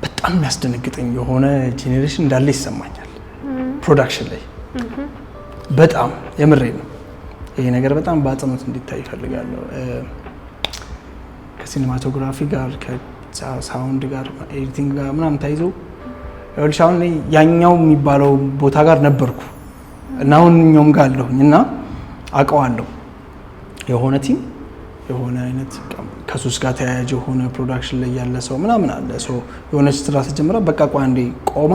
በጣም የሚያስደነግጠኝ የሆነ generation እንዳለ ይሰማኛል production ላይ። በጣም የምሬ ነው። ይሄ ነገር በጣም በአጽንኦት እንዲታይ ይፈልጋለሁ። ከ cinematography ጋር፣ ከ Sound ጋር፣ editing ጋር ምናምን ተይዞ፣ ይኸውልሽ አሁን እኔ ያኛው የሚባለው ቦታ ጋር ነበርኩ እና አሁን እኛውም ጋር አለሁኝ እና አውቀዋለሁ። የሆነ team፣ የሆነ አይነት ከሱስ ጋር ተያያዥ የሆነ production ላይ ያለ ሰው ምናምን አለ። So የሆነች ስራ ተጀምራ በቃ ቆይ አንዴ ቆማ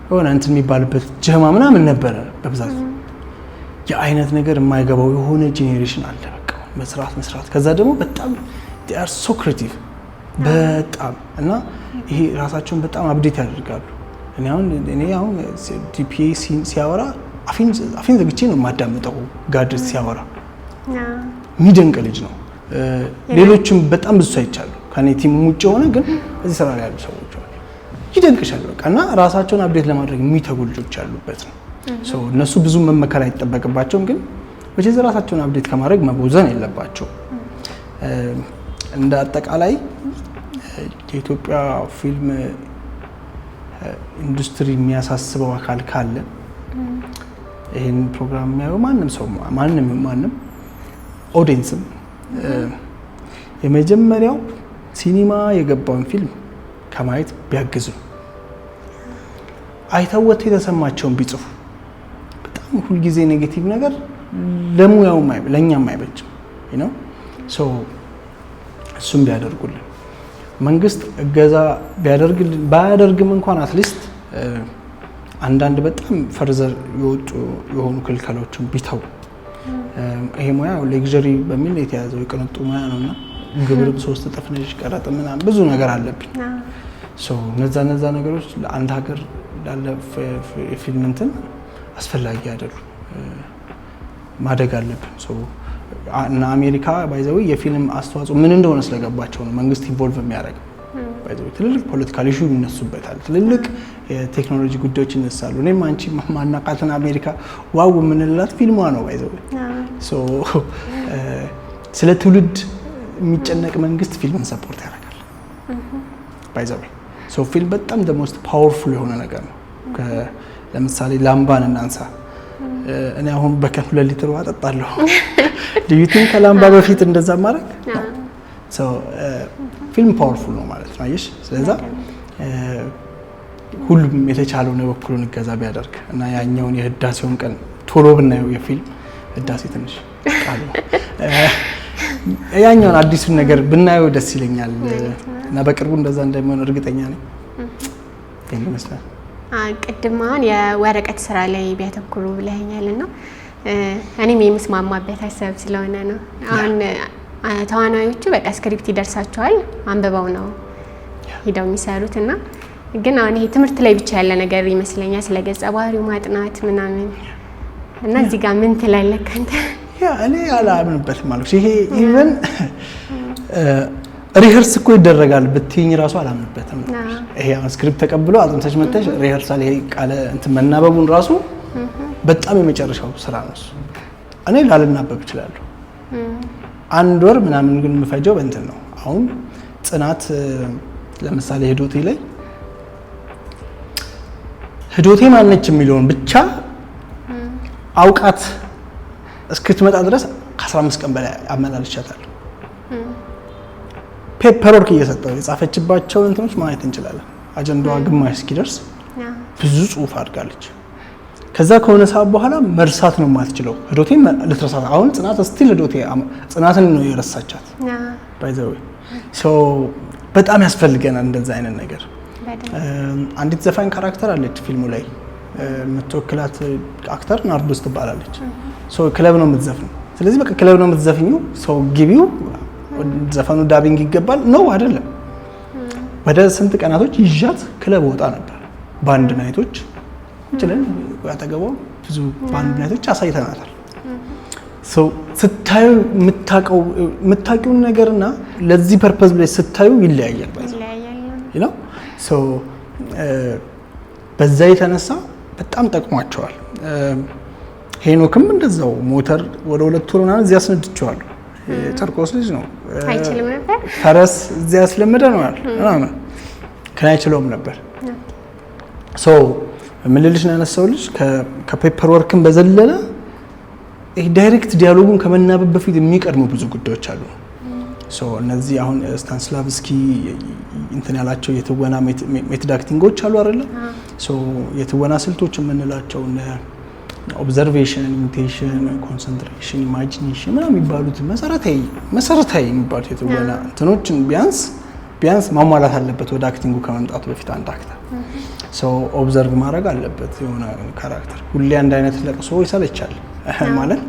የሆነ እንትን የሚባልበት ጀማ ምናምን ነበረ በብዛት። የአይነት ነገር የማይገባው የሆነ generation አለ። በቃ መስራት መስራት፣ ከዛ ደግሞ በጣም are so creative በጣም፣ እና ይሄ ራሳቸውን በጣም update ያደርጋሉ። እኔ አሁን DP ሲያወራ አፌን ዘግቼ ነው የማዳምጠው። ጋድ ሲያወራ የሚደንቅ ልጅ ነው። ሌሎችም በጣም ብዙ አይቻሉ፣ ከኔ team ውጭ የሆነ ግን እዚህ ስራ ላይ ያሉ ሰዎች አሉ። ይደንቅሻል በቃ፣ እና ራሳቸውን update ለማድረግ የሚተጉ ልጆች ያሉበት ነው። So እነሱ ብዙ መመከር አይጠበቅባቸውም፣ ግን መቼስ ራሳቸውን update ከማድረግ መቦዘን የለባቸው። እንደ አጠቃላይ የኢትዮጵያ ፊልም ኢንዱስትሪ የሚያሳስበው አካል ካለ፣ ይህን ፕሮግራም የሚያየው ማንም ሰው፣ ማንም ማንም audience ም፣ የመጀመሪያው ሲኒማ የገባውን ፊልም ከማየት ቢያግዙ፣ አይተው ወጥተው የተሰማቸውን ቢጽፉ። በጣም ሁልጊዜ negative ነገር ለሙያው ለእኛም አይበጅም ነው። እሱም ቢያደርጉልን፣ መንግስት እገዛ ቢያደርግልን፣ ባያደርግም እንኳን at least አንዳንድ በጣም further የወጡ የሆኑ ክልከላዎችን ቢተው። ይሄ ሙያ luxury በሚል የተያዘው የቅንጡ ሙያ ነው እና ግብርም 3 እጥፍ ነሽ፣ ቀረጥ ምናምን ብዙ ነገር አለብኝ። እነዛ እነዛ ነገሮች ለአንድ ሀገር ላለ የፊልም እንትን አስፈላጊ አይደሉም። ማደግ አለብን። እና አሜሪካ by the way የፊልም አስተዋጽኦ ምን እንደሆነ ስለገባቸው ነው መንግስት involve የሚያደርገው። By the way ትልልቅ political issue ይነሱበታል። ትልልቅ የቴክኖሎጂ ጉዳዮች ይነሳሉ። እኔም አንቺ ማናቃትን አሜሪካ wow የምንላት ፊልሟ ነው። By the way ስለ ትውልድ የሚጨነቅ መንግስት ፊልምን support ያደርጋል። By the way ፊልም በጣም the most powerful የሆነ ነገር ነው። ለምሳሌ ላምባን እናንሳ። እኔ አሁን በቀን 2 ሊትር ውሃ ጠጣለሁ። Do you think ከላምባ በፊት እንደዛ ማድረግ ፊልም powerful ነው ማለት ነው። አየሽ፣ ስለዛ ሁሉም የተቻለውን የበኩሉን እገዛ ቢያደርግ እና ያኛውን የህዳሴውን ቀን ቶሎ ብናየው፣ የፊልም ህዳሴ ትንሽ ቃሉ፣ ያኛውን አዲሱን ነገር ብናየው ደስ ይለኛል እና በቅርቡ እንደዛ እንደሚሆን እርግጠኛ ነኝ። ይህን ይመስላል። ቅድም አሁን የወረቀት ስራ ላይ ቢያተኩሩ ብለኸኛል እና እኔም የምስማማበት ሀሳብ ስለሆነ ነው። አሁን ተዋናዮቹ በቃ script ይደርሳቸዋል፣ አንብበው ነው ሂደው የሚሰሩት፣ እና ግን አሁን ይሄ ትምህርት ላይ ብቻ ያለ ነገር ይመስለኛል፣ ስለ ገጸ ባህሪው ማጥናት ምናምን፣ እና እዚህ ጋር ምን ትላለህ አንተ? Yeah፣ እኔ አላምንበትም አልኩሽ። ይሄ even rehearse እኮ ይደረጋል ብትይኝ ራሱ አላምንበትም። ይሄ አሁን script ተቀብሎ አጥንተሽ መተሽ rehearsal፣ ይሄ ቃለ እንትን መናበቡን ራሱ በጣም የመጨረሻው ስራ ነው እሱ። እኔ ላልናበብ እችላለሁ። አንድ ወር ምናምን ግን የምፈጀው በእንትን ነው። አሁን ጽናት ለምሳሌ ህዶቴ ላይ ህዶቴ ማነች የሚለውን ብቻ አውቃት እስክትመጣ ድረስ ከ15 ቀን በላይ አመላልሻታለሁ። Paper work እየሰጠው የጻፈችባቸውን እንትኖች ማየት እንችላለን። አጀንዳዋ ግማሽ እስኪደርስ ብዙ ጽሁፍ አድርጋለች። ከዛ ከሆነ ሰዓት በኋላ መርሳት ነው የማትችለው። ህዶቴን ልትረሳት፣ አሁን ጽናት still ህዶቴ ጽናትን ነው የረሳቻት። By the way በጣም ያስፈልገናል እንደዛ አይነት ነገር። አንዲት ዘፋኝ character አለች ፊልሙ ላይ፣ የምትወክላት actor ናርዶስ ትባላለች። ክለብ ነው የምትዘፍነው። ስለዚህ በቃ ክለብ ነው የምትዘፍኘው፣ ሰው ግቢው ዘፈኑ dubbing ይገባል ነው አይደለም። ወደ ስንት ቀናቶች ይዣት ክለብ ወጣ ነበር። ባንድ night ኦች ችለን አጠገቧ ብዙ ባንድ night ኦች አሳይተናታል። ስታዩ የምታውቂውን ነገርና ለዚህ purpose ብለሽ ስታዩ ይለያያል። ነው፣ በዛ የተነሳ በጣም ጠቅሟቸዋል። ሄኖክም እንደዛው ሞተር ወደ 2 ወር ምናምን እዚያ አስነድቼዋለሁ። የጨርቆስ ልጅ ነው። አይችልም ነበር። ፈረስ እዚያ ያስለምደ ነው ምናምን፣ ከን አይችለውም ነበር። So ምልልሽ ነው ያነሳው ልጅ ከ paper work ን በዘለለ ይሄ direct dialogue ኡን ከመናበብ በፊት የሚቀድሙ ብዙ ጉዳዮች አሉ። So እነዚህ አሁን ስታንስላቭስኪ እንትን ያላቸው የትወና method acting ኦች አሉ አይደለ? So የትወና ስልቶች የምንላቸው observation፣ imitation፣ concentration፣ imagination ምናምን የሚባሉት መሰረታዊ የሚባሉት የትወና እንትኖችን ቢያንስ ማሟላት አለበት ወደ acting ኡ ከመምጣቱ በፊት አንድ actor። So observe ማድረግ አለበት የሆነ character። ሁሌ አንድ አይነት ለቅሶ ይሰለቻል። ማለት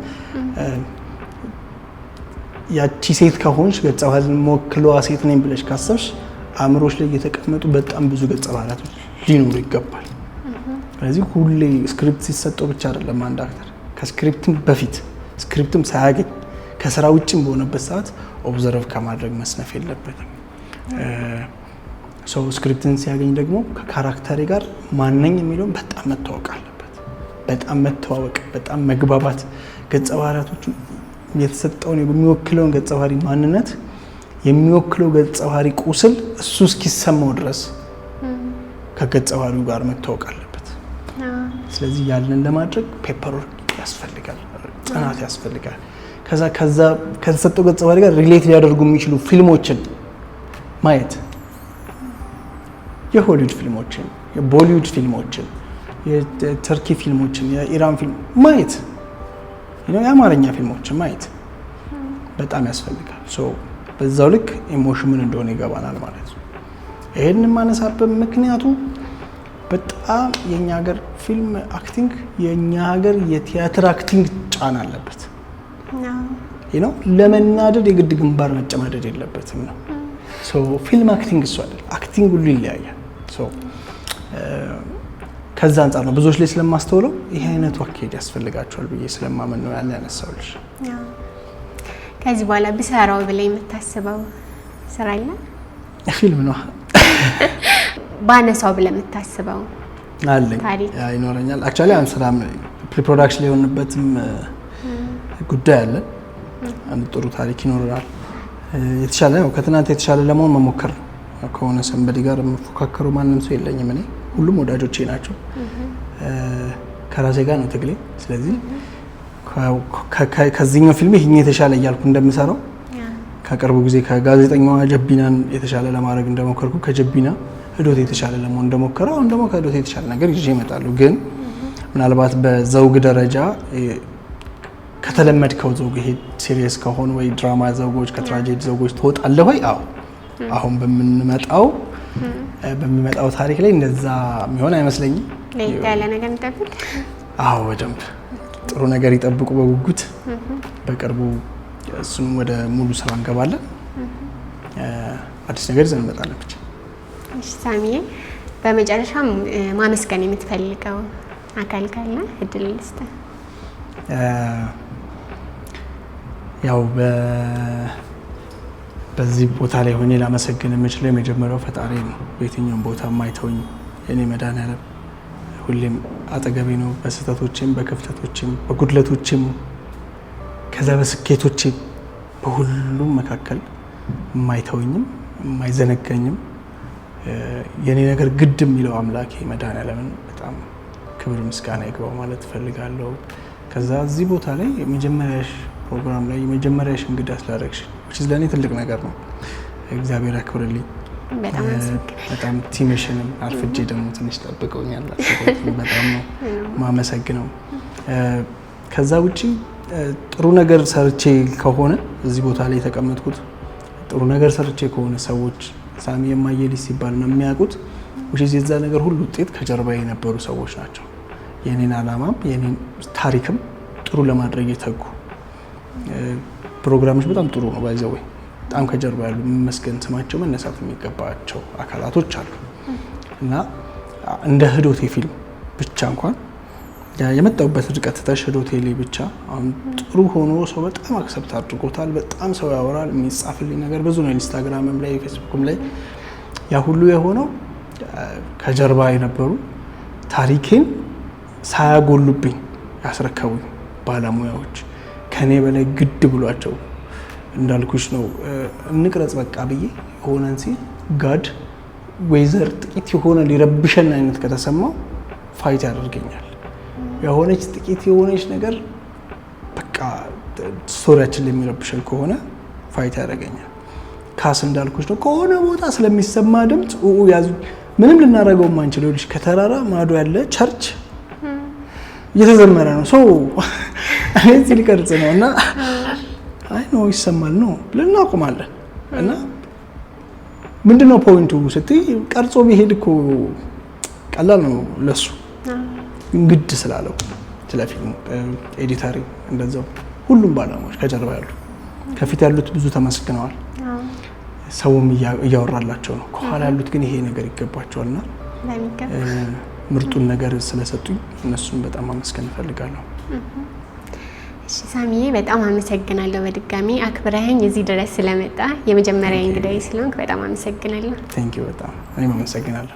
ያቺ ሴት ከሆንሽ፣ ገጸ ባህሪን መወክለዋ ሴት ነኝ ብለሽ ካሰብሽ አእምሮሽ ላይ የተቀመጡ በጣም ብዙ ገጸ ባህሪያቶች ሊኖሩ ይገባል። ስለዚህ ሁሌ script ሲሰጠው ብቻ አይደለም፣ አንድ actor ከ script ም በፊት፣ script ም ሳያገኝ፣ ከስራ ውጭም በሆነበት ሰዓት observe ከማድረግ መስነፍ የለበትም። So script ን ሲያገኝ ደግሞ ከ character ኤ ጋር ማነኝ የሚለውን በጣም መተዋወቅ አለበት። በጣም መተዋወቅ፣ በጣም መግባባት፣ ገጸ ባህሪያቶቹ የተሰጠውን የሚወክለውን ገጸ ባህሪ ማንነት፣ የሚወክለው ገጸ ባህሪ ቁስል እሱ እስኪሰማው ድረስ ከገጸ ባህሪው ጋር መተዋወቅ አለበት። ስለዚህ ያንን ለማድረግ paper work ያስፈልጋል፣ ጥናት ያስፈልጋል። ከዛ ከተሰጠው ገጸ ባህሪ ጋር relate ሊያደርጉ የሚችሉ ፊልሞችን ማየት፣ የሆሊውድ ፊልሞችን፣ የቦሊውድ ፊልሞችን፣ የተርኪ ፊልሞችን፣ የኢራን ፊልም ማየት፣ የአማርኛ ፊልሞችን ማየት በጣም ያስፈልጋል። So በዛው ልክ emotion ምን እንደሆነ ይገባናል ማለት ነው። ይሄን የማነሳበት ምክንያቱ በጣም የኛ ሀገር ፊልም acting የኛ ሀገር የቲያትር acting ጫና አለበት ነው። ለመናደድ የግድ ግንባር መጨማደድ የለበትም ነው። ፊልም acting እሱ አይደል። Acting ሁሉ ይለያያል። ከዛ አንጻር ነው ብዙዎች ላይ ስለማስተውለው ይሄ አይነቱ አካሄድ ያስፈልጋቸዋል ብዬ ስለማመን ነው ያን ያነሳውልሽ። ከዚህ በኋላ ብሰራው ብለህ የምታስበው ስራ አለ? ፊልም ነው። ባነሳው ብለህ የምታስበው አለኝ። ታሪክ? ይኖረኛል። Actually አሁን ስራም pre-production ላይ የሆንበትም ጉዳይ አለ። አንድ ጥሩ ታሪክ ይኖረናል። የተሻለ ያው ከትናንት የተሻለ ለመሆን መሞከር ነው። ከሆነ somebody ጋር የምፎካከረው ማንም ሰው የለኝም። እኔ ሁሉም ወዳጆቼ ናቸው። ከራሴ ጋር ነው ትግሌ። ስለዚህ ከዚህኛው ፊልም ይሄኛው የተሻለ እያልኩ እንደምሰራው፣ ከቅርቡ ጊዜ ከጋዜጠኛዋ ጀቢናን የተሻለ ለማድረግ እንደሞከርኩ፣ ከጀቢና ህዶት የተሻለ ለመሆን እንደሞከረው፣ አሁን ደግሞ ከህዶት የተሻለ ነገር ይዤ እመጣለሁ። ግን ምናልባት በዘውግ ደረጃ ከተለመድከው ዘውግ፣ ይሄ serious ከሆኑ ወይ ድራማ ዘውጎች፣ ከ tragedy ዘውጎች ትወጣለህ ወይ? አዎ፣ አሁን በሚመጣው ታሪክ ላይ እንደዛ የሚሆን አይመስለኝም። ለየት ያለ ነገር እንጠብቅ። አዎ፣ በደንብ ጥሩ ነገር ይጠብቁ በጉጉት። በቅርቡ እሱም ወደ ሙሉ ስራ እንገባለን። አዲስ ነገር ይዘን እንመጣለን ብቻ። እሺ ሳሚዬ፣ በመጨረሻም ማመስገን የምትፈልገው አካል ካለ እድል ልስጥህ። ያው በዚህ ቦታ ላይ ሆኜ ላመሰግን የምችለው የመጀመሪያው ፈጣሪ ነው። በየትኛውም ቦታ የማይተወኝ የኔ መድኃኒዓለም ሁሌም አጠገቤ ነው። በስህተቶቼም፣ በክፍተቶቼም፣ በጉድለቶቼም፣ ከዛ በስኬቶቼም፣ በሁሉም መካከል የማይተወኝም የማይዘነጋኝም የኔ ነገር ግድ የሚለው አምላኬ መድኃኒዓለምን በጣም ክብር ምስጋና ይግባው ማለት እፈልጋለሁ። ከዛ እዚህ ቦታ ላይ የመጀመሪያሽ ፕሮግራም ላይ የመጀመሪያሽ እንግዳ ስላደረግሽ which is ለእኔ ትልቅ ነገር ነው። እግዚአብሔር ያክብርልኝ። በጣም አመሰግናለሁ። በጣም team ሽንም፣ አርፍጄ ደግሞ ትንሽ ጠብቀውኛል። በጣም ነው ማመሰግነው። ከዛ ውጪ ጥሩ ነገር ሰርቼ ከሆነ፣ እዚህ ቦታ ላይ የተቀመጥኩት ጥሩ ነገር ሰርቼ ከሆነ፣ ሰዎች ሳሚ የማየ ልጅ ሲባል ነው የሚያውቁት። Which is የዛ ነገር ሁሉ ውጤት ከጀርባ የነበሩ ሰዎች ናቸው። የኔን አላማም የኔን ታሪክም ጥሩ ለማድረግ የተጉ። ፕሮግራሞች በጣም ጥሩ ነው። By the way በጣም ከጀርባ ያሉ መመስገን፣ ስማቸው መነሳት የሚገባቸው አካላቶች አሉ። እና እንደ ህዶቴ ፊልም ብቻ እንኳን የመጣሁበት ርቀት ትተሽ ህዶቴ ላይ ብቻ አሁን ጥሩ ሆኖ ሰው በጣም accept አድርጎታል። በጣም ሰው ያወራል። የሚጻፍልኝ ነገር ብዙ ነው። ኢንስታግራምም ላይ ፌስቡክም ላይ። ያ ሁሉ የሆነው ከጀርባ የነበሩ ታሪኬን ሳያጎሉብኝ ያስረከቡኝ ባለሙያዎች፣ ከኔ በላይ ግድ ብሏቸው፣ እንዳልኩሽ ነው፣ እንቅረጽ በቃ ብዬ የሆነን ሲል God weather ጥቂት የሆነ ሊረብሸን አይነት ከተሰማው fight ያደርገኛል። የሆነች ጥቂት የሆነች ነገር በቃ story ያችን ላይ የሚረብሸን ከሆነ fight ያደርገኛል። ካስ እንዳልኩሽ ነው። ከሆነ ቦታ ስለሚሰማ ድምፅ ኡኡ ያዙ ምንም ልናደርገው የማንችለው ልጅ ከተራራ ማዶ ያለ church እየተዘመረ ነው። So እኔ እዚህ ሊቀርጽ ነው እና አይ ነው ይሰማል ነው ብለን እናቆማለን። እና ምንድነው point ኡ ስትይ ቀርጾ ቢሄድ እኮ ቀላል ነው ለሱ፣ ግድ ስላለው ስለ ፊልሙ editor እንደዛው ሁሉም ባለሙያዎች ከጀርባ ያሉ ከፊት ያሉት ብዙ ተመስግነዋል። ሰውም እያወራላቸው ነው። ከኋላ ያሉት ግን ይሄ ነገር ይገባቸዋልና ምርጡን ነገር ስለሰጡኝ እነሱን በጣም ማመስገን እፈልጋለሁ። እሺ ሳሚዬ፣ በጣም አመሰግናለሁ። በድጋሚ አክብረኸኝ እዚህ ድረስ ስለመጣ፣ የመጀመሪያ እንግዳዬ ስለሆንክ በጣም አመሰግናለሁ። Thank you፣ በጣም እኔም አመሰግናለሁ።